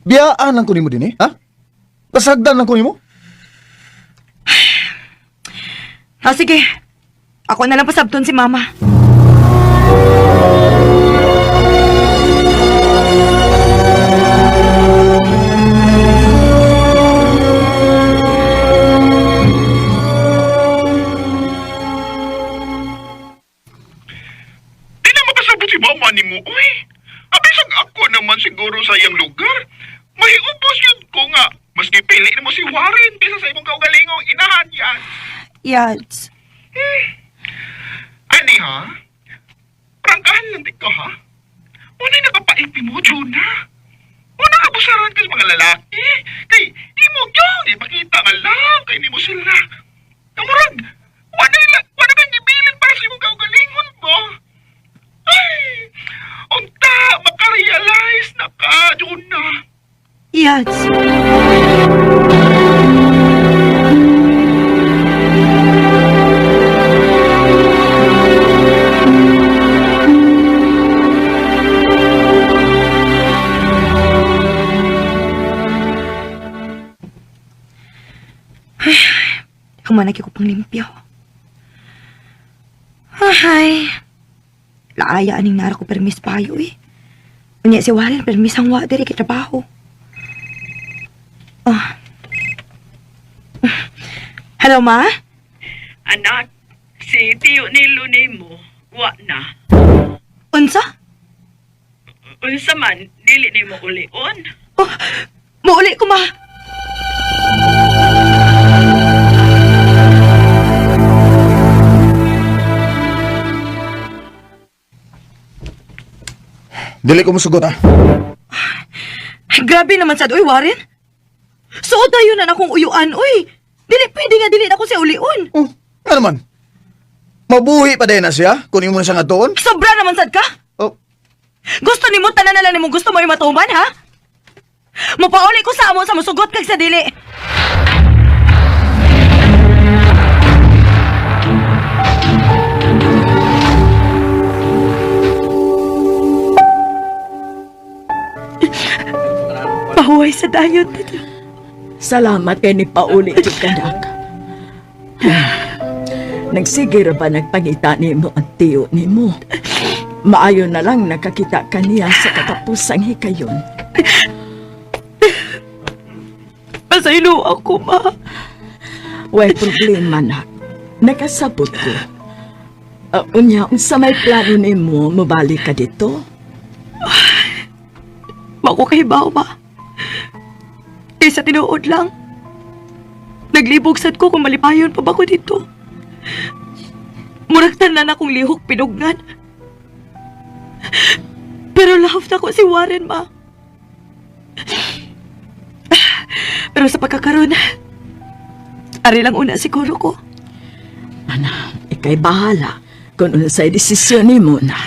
Biyaan lang ko nimo dinhi, ha? Pasagdan lang ko nimo. Ah, sige. Ako na lang pasabton si mama. Di na makasabot si mama ni mo, uy. Abisag ako naman siguro sa iyang lugar. May ubos yun ko nga. Mas gipili mo si Warren kaysa sa imong kaugalingong inahan yan. Yads. Ani ha? Prangkahan lang di ka ha? Unay nakapaiti mo, Jonah. Una abusaran ka sa mga lalaki. Kay imo gyud ipakita nga love kay nimo sila. Kamurag, wala wala kang gibilin para sa imong kaugalingon mo. Ay, unta makarealize na ka, Jonah. Yads. Ay, humanag ko pang limpyo. Ay, laaya aning nara ko permis payo eh. Unya si Warren, permis ang wa diri kay trabaho. Ah. Hello, ma? Anak, si Tiyo ni nimo, wa na. Unsa? Unsa man, dili nimo ulion. Oh, muuli ko, ma. Dili ko musugot ha. Ay, grabe naman sad, uy, Warren. Suod tayo na akong uyuan, uy. Dili, pwede nga dili na ako sa ulion. Oh, ano man? Mabuhi pa din na siya kung imo na siya nga tuon. Sobra naman sad ka. Oh, Gusto nimo tanan na lang nimo gusto mo imatuman, ha? Mupauli ko sa amo sa musugot kag sa dili. Pahuway sa dayon, Tito. Salamat kay ni Pauli jud kanak. Nagsige ra ba nagpangita nimo ang tiyo nimo? Maayo na lang nakakita ka niya sa katapusang hikayon. Pasaylo ako, ma. Way problema nak. Nakasabot ko. Unya, unsa may plano nimo mobalik ka dito? Mako kay ba? Kaysa tinuod lang. Naglibog sad ko kung malipayon pa ba ko dito. Murag tanan akong lihok pinugnan. Pero love na ko si Warren, ma. Pero sa pagkakaroon, ari lang una siguro ko. Ana, ikay bahala kung unsay desisyon nimo nak.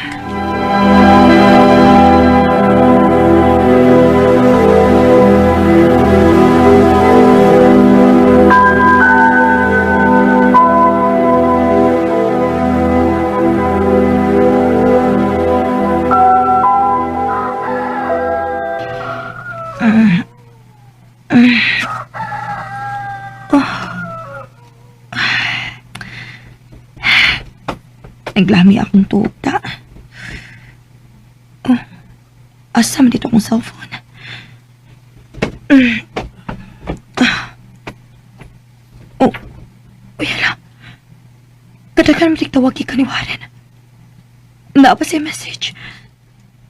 Naglami akong tuta. Oh, asa man dito akong cellphone? Mm. Ah. Oh, uy, hala. Kadagan mo tawag ka ni Warren. Naa pa siya message.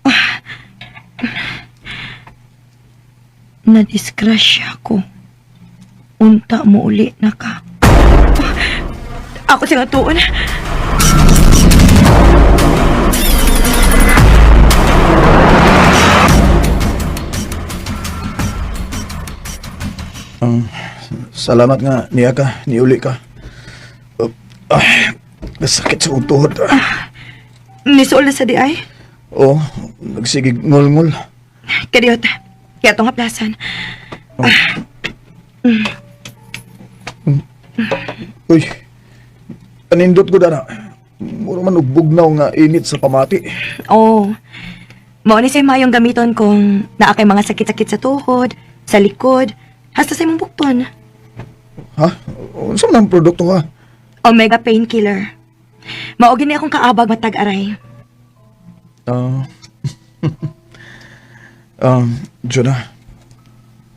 Ah. Nadisgrasya ko. Unta mo uli na ka. Ah, ako siya nga tuon. Salamat nga niya ka, niuli ka. Oh, ah, sakit sa akong tuhod. Nisuol na sa di ay. Oh, nagsigig ngol-ngol. Kadiyot. Kaya itong haplasan. Uy, anindot ko dana. Mura man og bugnaw nga init sa pamati. Oo. Oh. Mao ni say mayong gamiton kung naa kay mga sakit-sakit sa tuhod, sa likod, Hasta sa imong bukton. Ha? Unsa man ang produkto ha? Omega painkiller. Mao gini akong kaabag matag aray. Ah. Jonah.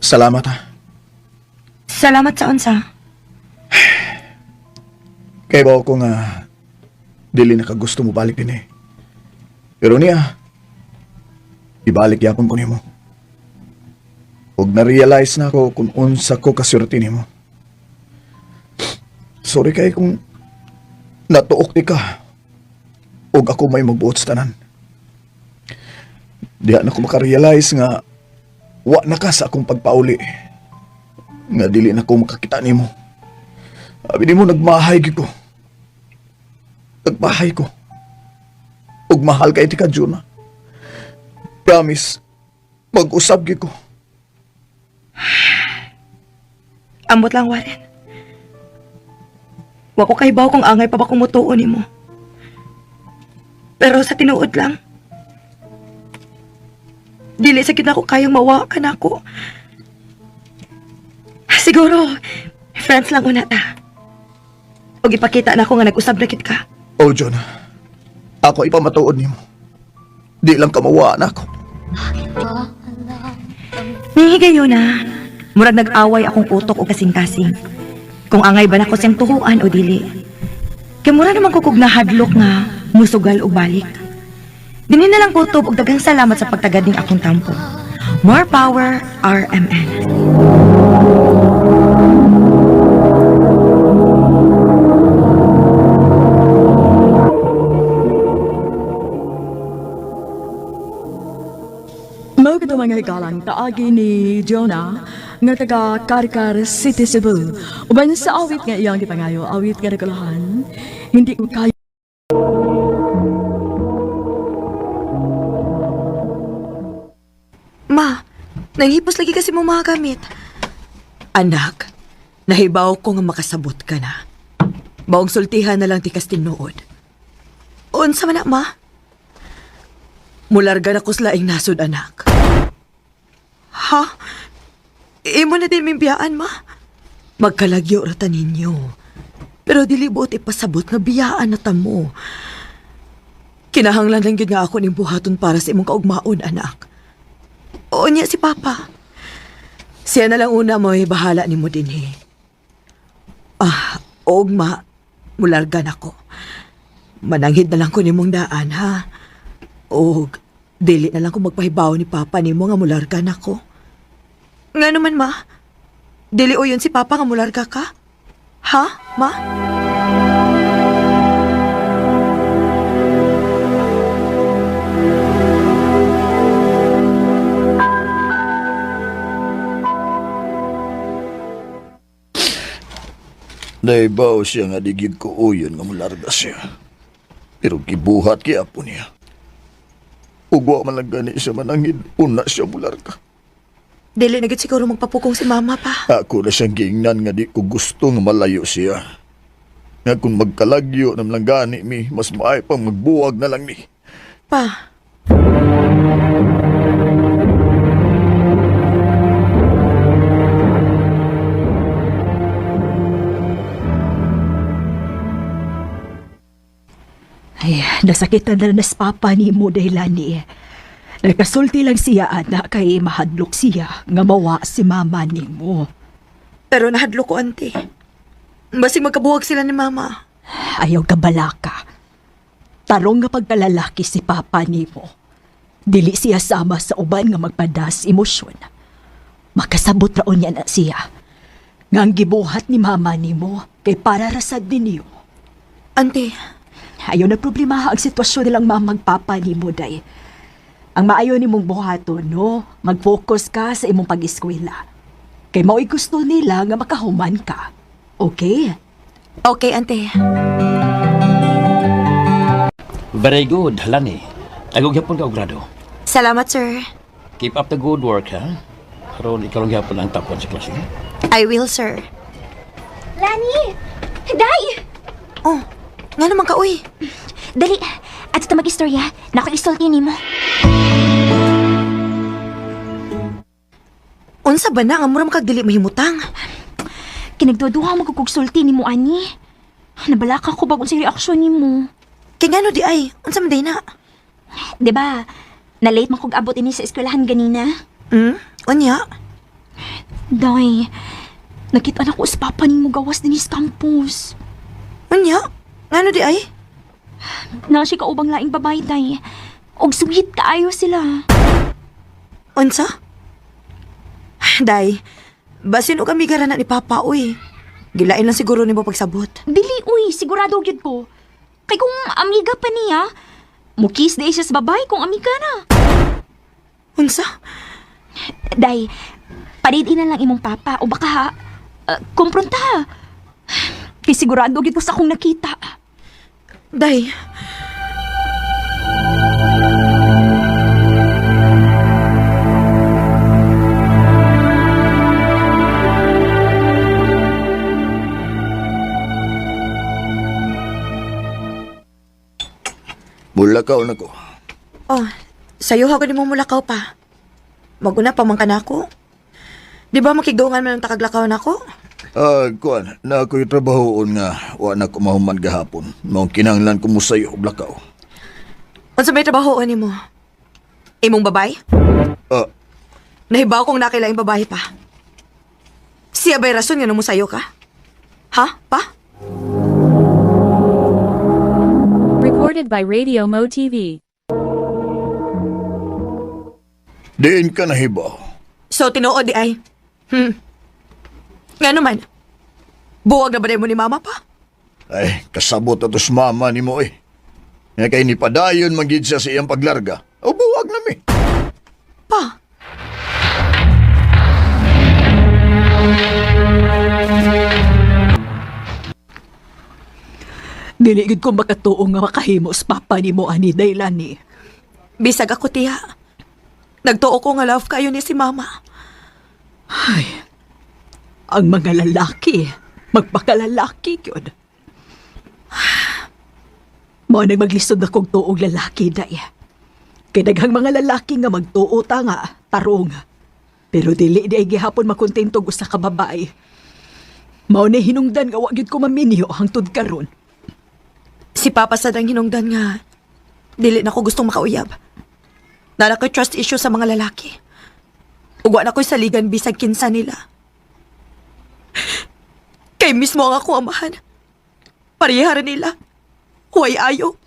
Salamat ha. Salamat sa unsa. Kay ba ako nga dili na ka gusto mo balik din eh. Pero niya, ibalik yapon ko nimo. Ug na-realize na ako kung unsa ko kaswerte nimo. Sorry kay kung natuok ni ka. Ug ako may magbuot sa tanan. Diha na ko makarealize nga wa na ka sa akong pagpauli. Nga dili na ko makakita nimo. Abi nimo nagmahay gyud ko. Nagmahay ko. Ug mahal kay ti ka, Juna. Promise, mag-usab gyud ko. Ambot lang, Warren. Wa ko kahibaw kung angay pa ba kumutuo nimo. Pero sa tinuod lang, dili sa gid ako kayang mawa ka nako. Siguro, friends lang una ta. Og ipakita na ako nga nag-usab na kit ka. Oh, Jonah. Ako ipamatuod nimo. Di lang ka mawa na ako. Nihigayon na. Murag nag-away akong utok o kasing-kasing. Kung angay ba nako siyang tuhuan o dili. Kay mura naman ko kog nahadlok nga musugal og balik. Dinhi na lang kutob og daghang salamat sa pagtagad ning akong tampo. More power, RMN. Mao kita mga higalang kaagi ni Jonah nga taga Karkar City, Cebu. Uban sa awit nga iyang gipangayo, awit nga nagkalahan, hindi ko kaya. Ma, nanghipos lagi kasi mo mga gamit. Anak, nahibaw ko nga makasabot ka na. Maong sultihan na lang ti kas tinuod. Unsa man na, ma? Mularga na ko sa laing nasod, anak. Ha? Imo na din mimbiyaan, ma? Magkalagyo ra ta ninyo. Pero dili buot ipasabot nga biyaan na ta mo. Kinahanglan lang gyud nga ako ning buhaton para sa imong kaugmaon, anak. Oo niya si Papa. Siya na lang una mo'y bahala nimo dinhi. Ah, og ma, mularga nako. Mananghid na lang ko nimong daan, ha? Og dili na lang ko magpahibaw ni Papa nimo nga mularga nako. Nga naman, ma? Dili o yun si Papa nga mularga ka? Ha, ma? Naibaw siya nga di gyud ko uyon nga mularga siya. Pero gibuhat kay apo niya. Ug wa man lang gani siya manangid, una siya mularga. Dili na gid siguro magpapukong si Mama pa. Ako na siyang giingnan nga di ko gusto nga malayo siya. Nga kung magkalagyo na lang gani mi, mas maay pang magbuwag na lang mi. Pa, Ay, nasakitan na nas papa ni mo dahilan ni. Nagkasulti lang siya, anak, kay mahadlok siya nga mawa si mama ni mo. pero nahadlok ko, ante. Basig magkabuwag sila ni Mama. Ayaw ka balaka. Tarong nga pagkalalaki si papa ni mo. Dili siya sama sa uban nga magpadas emosyon. Makasabot raon niya na siya. Nga ang gibuhat ni mama nimo kay para rasad ninyo. Ante, Ayaw na problema ang sitwasyon nilang mamagpapa ni mo, day. Ang maayo ni mong buhaton, no? Mag-focus ka sa imong pag-eskwela. Kay mao'y gusto nila nga makahuman ka. Okay? Okay, ante. Very good, Lani. Tagog gyapon ka og grado. Salamat, sir. Keep up the good work, ha? Karon ikaw lang gyapon ang top 1 sa klase. I will, sir. Lani! Day! Oh, nga naman ka, uy. Dali! At ito mag-istorya. Nako isulti nimo. Unsa ba na nga mura man kag dili mahimutang? Kinagduduha mo kog sulti nimo ani. Nabalaka ko bag unsay reaksyon nimo. Kay ngano di ay? Unsa man day na? 'Di ba? Na late man kog abot ini sa eskwelahan ganina. Unya? Day, nakita na ko sa papa nimo gawas dinhi sa campus. Unya? Ngano di ay? Na siya kaubang laing babae, day. Og sweet kaayo sila. Unsa? Day, basin og amiga ra na ni Papa uy. Gilain lang siguro nimo pagsabot. Dili uy, sigurado gyud ko. Kay kung amiga pa niya, mukis di siya sa babae kung amiga na. Unsa? Day, parid na lang imong papa o baka kumpronta. Kay sigurado gyud ko sa akong nakita. Day. Mulakaw na ko. Oh, sayo ha ko nimo mulakaw pa. Maguna pa man ka nako. Di ba makigdungan man ang takaglakaw nako? Ah, kuan, na ako'y trabahoon nga wa na ko mahuman gahapon. Maong kinahanglan ko mo sayo og lakaw. Unsa may trabaho nimo? Imong babay? Ah, Nahibaw kong nakilaing babae pa. Siya ba'y rason nga sayo ka? Ha? Pa? Recorded by Radio Mo TV. Diin ka nahibaw. So, tinuod di ay. Nga naman. Buwag na ba mo ni mama pa? Ay, kasabot ato sa mama ni mo eh. Nga kay ni padayon magid siya sa iyang paglarga. O buwag na mi. Pa? Dili gid ko makatuo nga makahimo sa papa nimo ani Daylani. Bisag ako, tiya. Nagtuo ko nga love kayo ni si mama. Ay, ang mga lalaki, magpakalalaki yun. Mao nang maglisod akong tuog lalaki, day. Kay daghang mga lalaki nga magtuo ta nga, tarong. Pero dili di ay gihapon makontento og usa ka babae. Mao ni hinungdan nga wa gyud ko maminyo hangtod karon. Si Papa sad ang hinungdan nga dili na ko gustong makauyab. Nara ko'y trust issue sa mga lalaki. Ugwa na ko'y saligan bisag kinsa nila. Kay mismo ang ako amahan. Parehara nila. Huway ayo.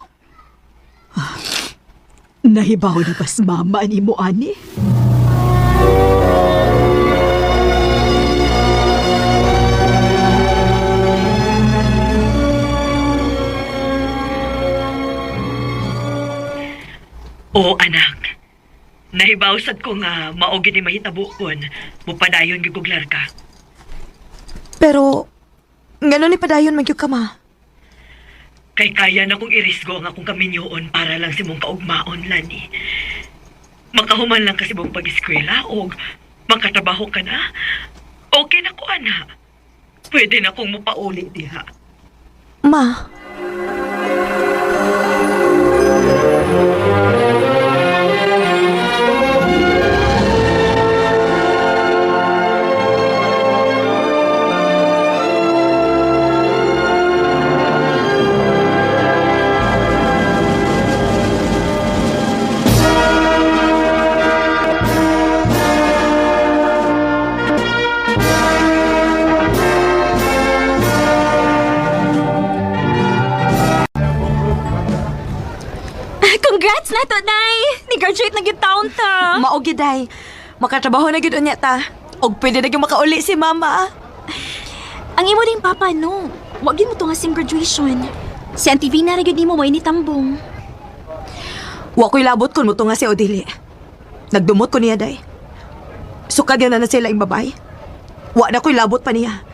Nahibaw na bas mama ni mo ani? Oo, anak. Nahibawsad ko nga mao gid ni mahitabo kon mupadayon gyud kog larga. Pero, ngano ni padayon magyud ka ma? Kay kaya na kong irisgo ang akong kaminyoon para lang si mong kaugmaon, Lani. Makahuman lang kasi mong pag-eskwela o makatrabaho ka na. Okay na ko, anak. Pwede na kong mupauli diha. Ma, Congrats na to, Day! Ni-graduate na gyud taon ta. mao gyud ay. Makatrabaho na gyud unya ta. Og pwede na gyud makauli si mama. Ang imo ding papa, no. Wag gyud mo to nga sim graduation. Si Auntie Vina ra gyud nimo mo initambong. Wa ko'y labot kun mo nga si Odili. Nagdumot ko niya day. Sukad yan na na sila yung babae. Wa na ko'y labot pa niya.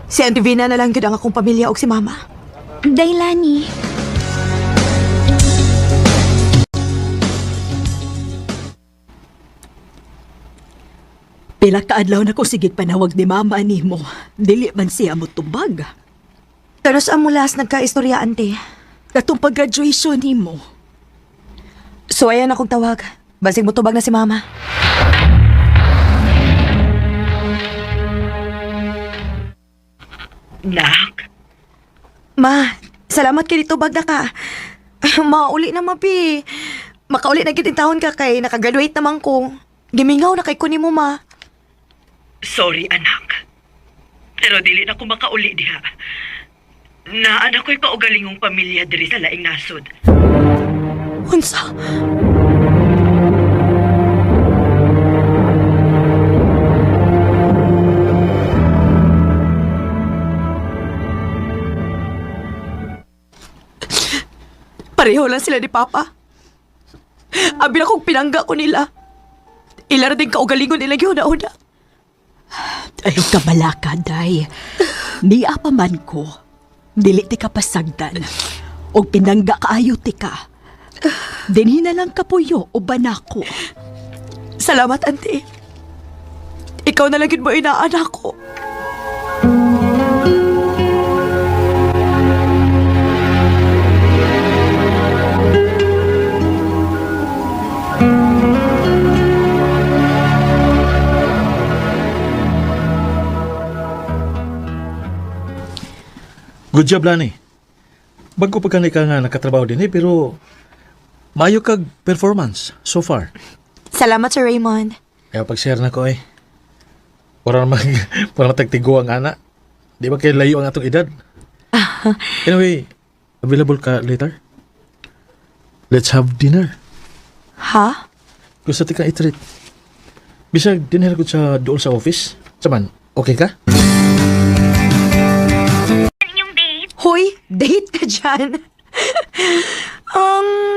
Si Auntie Vina na lang gyud ang akong pamilya og si mama. Day, Lani. Pila ka adlaw na ko sigig panawag ni mama nimo. Dili man siya motubag. Pero sa amulas nagkaistorya, ante. Katong pag-graduation nimo. So ayan akong tawag. Basig mo tubag na si mama. Nak. Ma, salamat kay dito bagda ka. Mauli na mapi. Makauli na gid taon ka kay nakagraduate naman ko. Gimingaw na kay ko nimo ma. Sorry, anak. Pero dili na ko makauli diha. Naan ako'y kaugalingong pamilya diri sa laing nasod. Unsa? Pareho lang sila ni Papa. Abi na kong pinangga ko nila. Ila ra din kaugalingon nila gihuna-una. Ayaw ka balaka, day. Niya pa man ko. Dili ti ka pasagdan. Og pinangga kaayo ti ka. Dinhi na lang kapuyo o banako. Salamat, auntie. Ikaw na lang yun mo inaanak ko. Good job, Lani. Bago pa ka nga nakatrabaho din eh, pero maayo kag performance so far. Salamat, Sir Raymond. Kaya pag-share na ko eh. Para mag para matagtigo ang ana. Di ba kay layo ang atong edad? Anyway, available ka later? Let's have dinner. Ha? Gusto ti ka i-treat. Bisag dinner ko sa doon sa office. Saman, okay ka? Hoy, date ka dyan.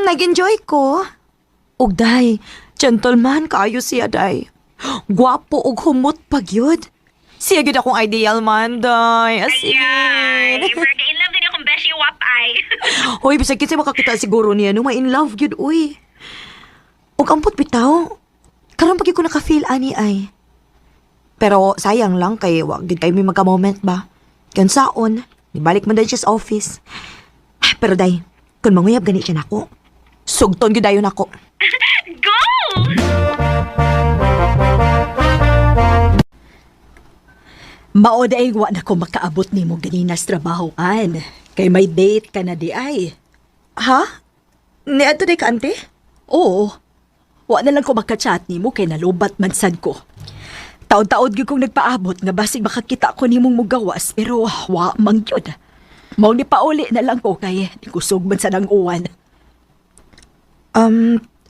Nag-enjoy ko. Og day, gentleman kaayo siya, day. Gwapo og humot pag yun. Siya gyud akong ideal man, day. As in. in love din akong beshi wap ay. Hoy, bisag kinsa makakita siguro niya no, ma-in love gyud uy. Ug ampot bitaw. Karon pag ko naka-feel ani ay. Pero sayang lang kay wa gyud kay may magka-moment ba. Kan saon, nibalik man dahil siya sa office. Pero day, kung manguyab gani siya nako. Sugton gyud dayon nako. Go! Mao day wa na ko makaabot nimo ganina sa trabaho an. Kay may date ka na di ay. Ha? Niadto day ka ante? Oo. Wa na lang ko makachat nimo kay nalubat man sad ko. Taod-taod gyud kong nagpaabot nga basig makakita ko nimong mugawas pero wa man gyud. Mao ni pauli na lang ko kay kusog man sad ang uwan.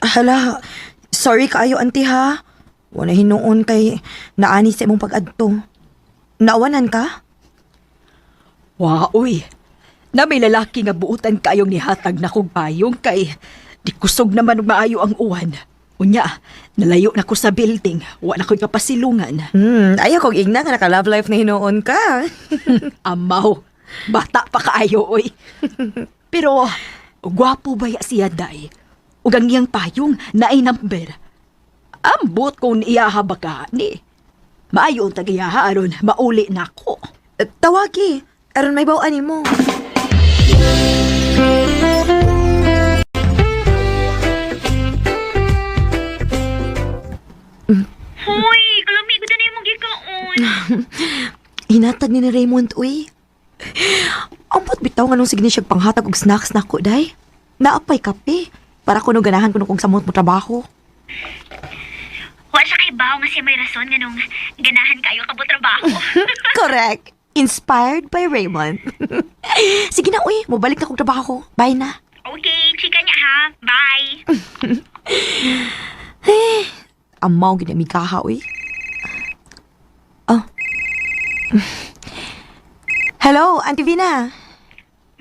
Hala, sorry kaayo ante ha. Wala hinuon kay naani sa imong pag-adto. Naawanan ka? Wa uy. Na may lalaki nga buutan kayong nihatag na kog payong kay di kusog naman og maayo ang uwan. Unya, nalayo na ko sa building. Wa na ko'y kapasilungan. Ayaw kong igna nga naka-love life na hinuon ka. Amaw, bata pa kaayo oy. Pero gwapo ba ya siya day? Ug ang iyang payong naay number. Ambot kung iyaha ba ka ni. Maayo ang tagiyaha aron mauli na ko. Tawagi, aron may bawaan nimo. Hoy, kalami ko na imong gikaon. Hinatag ni Raymond, uy. Ambot bitaw nga nung sige siya panghatag og snacks nako, day. Naapay kape. Para kuno ganahan kuno kung samot mo trabaho. Wa siya kay bawo nga siya may rason nga nung ganahan kayo ka trabaho. Correct. Inspired by Raymond. Sige na, uy. Mobalik na kong trabaho. Bye na. Okay, chika niya ha. Bye. Amaw ginamikaha, uy. Oh. Hello, Auntie Vina.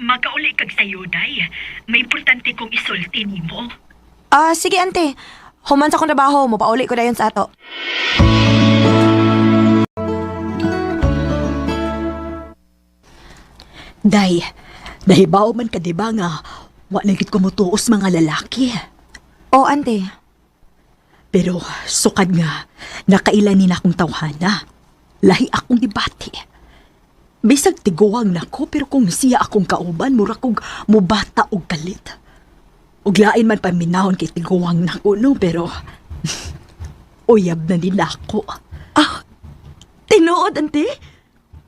Makauli kag sayo, day. May importante kong isulti nimo. Ah, sige, ante. Human sa akong trabaho, mopauli ko dayon sa ato. Day, nahibaw man ka diba nga wa na gid ko motuos mga lalaki. Oh, ante. Pero sukad nga, nakailan ni na akong tawhana. Lahi akong gibati. Bisag tiguang nako pero kung siya akong kauban, mura kog mubata og kalit. Ug lain man paminahon kay tiguang nako no, pero uyab na nila ako. Ah, tinuod, ante?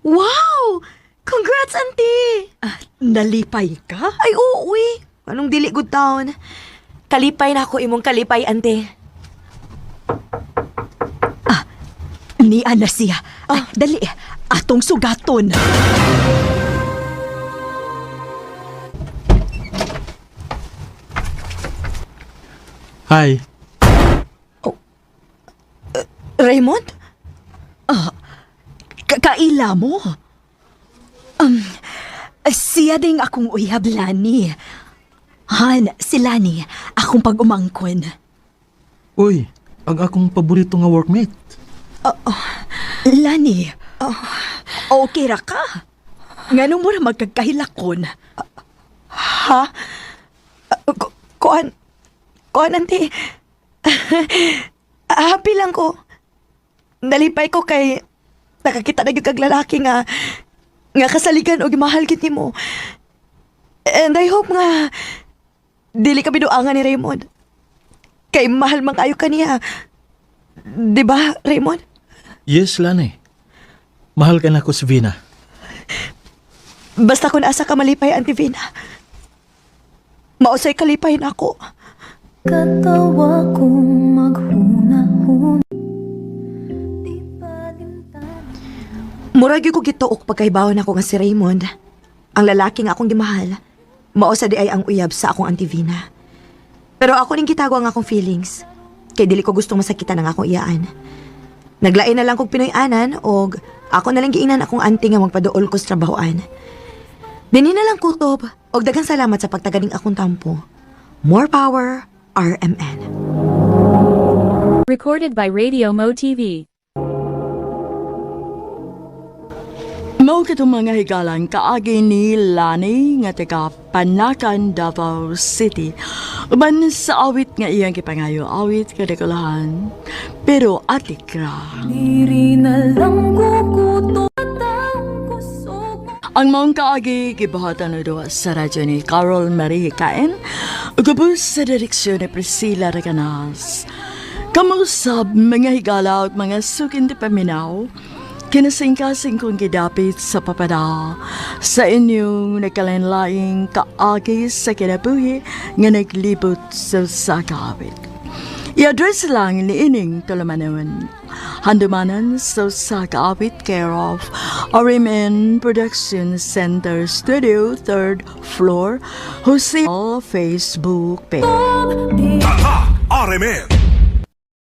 Wow! Congrats! auntie! Ah, nalipay ka? Ay, oo, uy. Anong dili good town? Kalipay na ako imong kalipay, auntie. Ni na siya. Ay, dali, atong sugaton. Hi. Raymond? Kaila mo? Siya ding akong uyab, Lani. Han, si Lani, akong pag-umangkon. Uy, ang akong paborito nga workmate. Lani, okay ra ka? Nganong mo ra magkagkahilakon? Ha? Kuan, kuan, auntie. Happy lang ko. Nalipay ko kay nakakita na gyud kag lalaki nga nga kasaligan og mahal gid nimo. And I hope nga dili ka binuangan ni Raymond. Kay mahal man kayo kaniya. 'Di ba, Raymond? Yes, Lani. Mahal ka na ko si Vina. Basta kung asa ka malipay, Auntie Vina. Mausay kalipay na ako. Katawa kong maghuna-huna. Murag gyud ko gituok pagkahibaw nako nga si Raymond, ang lalaki nga akong gimahal. Mao sa di ay ang uyab sa akong Auntie Vina. Pero ako ning gitago ang akong feelings. Kay dili ko gustong masakitan ang akong iyaan. Naglain na lang kog Pinoy-anan og ako na lang giingnan akong auntie nga magpaduol ko sa trabahoan. Dinhi na lang kutob og daghang salamat sa pagtaganing akong tampo. More power, RMN. Recorded by Radio Mo TV. Mao katong mga higalan kaagi ni Lani nga taga Panacan, Davao City. Uban sa awit nga iyang gipangayo, awit kadakulahan. Pero atik ra. Ang maong kaagi gibuhatan na duwa sa radyo ni Carol Marie Kain, ug sa direksyon ni Priscilla Reganas. Kamusab mga higala ug mga sukin di paminaw, kinasingkasing kong gidapit sa papada sa inyong nagkalain-laing kaagi sa kinabuhi nga naglibot sa sakawit. I-address lang ni ining tulumanon. Handumanan sa Sakaawit care of RMN Production Center Studio, 3rd floor, Jose Facebook page. RMN.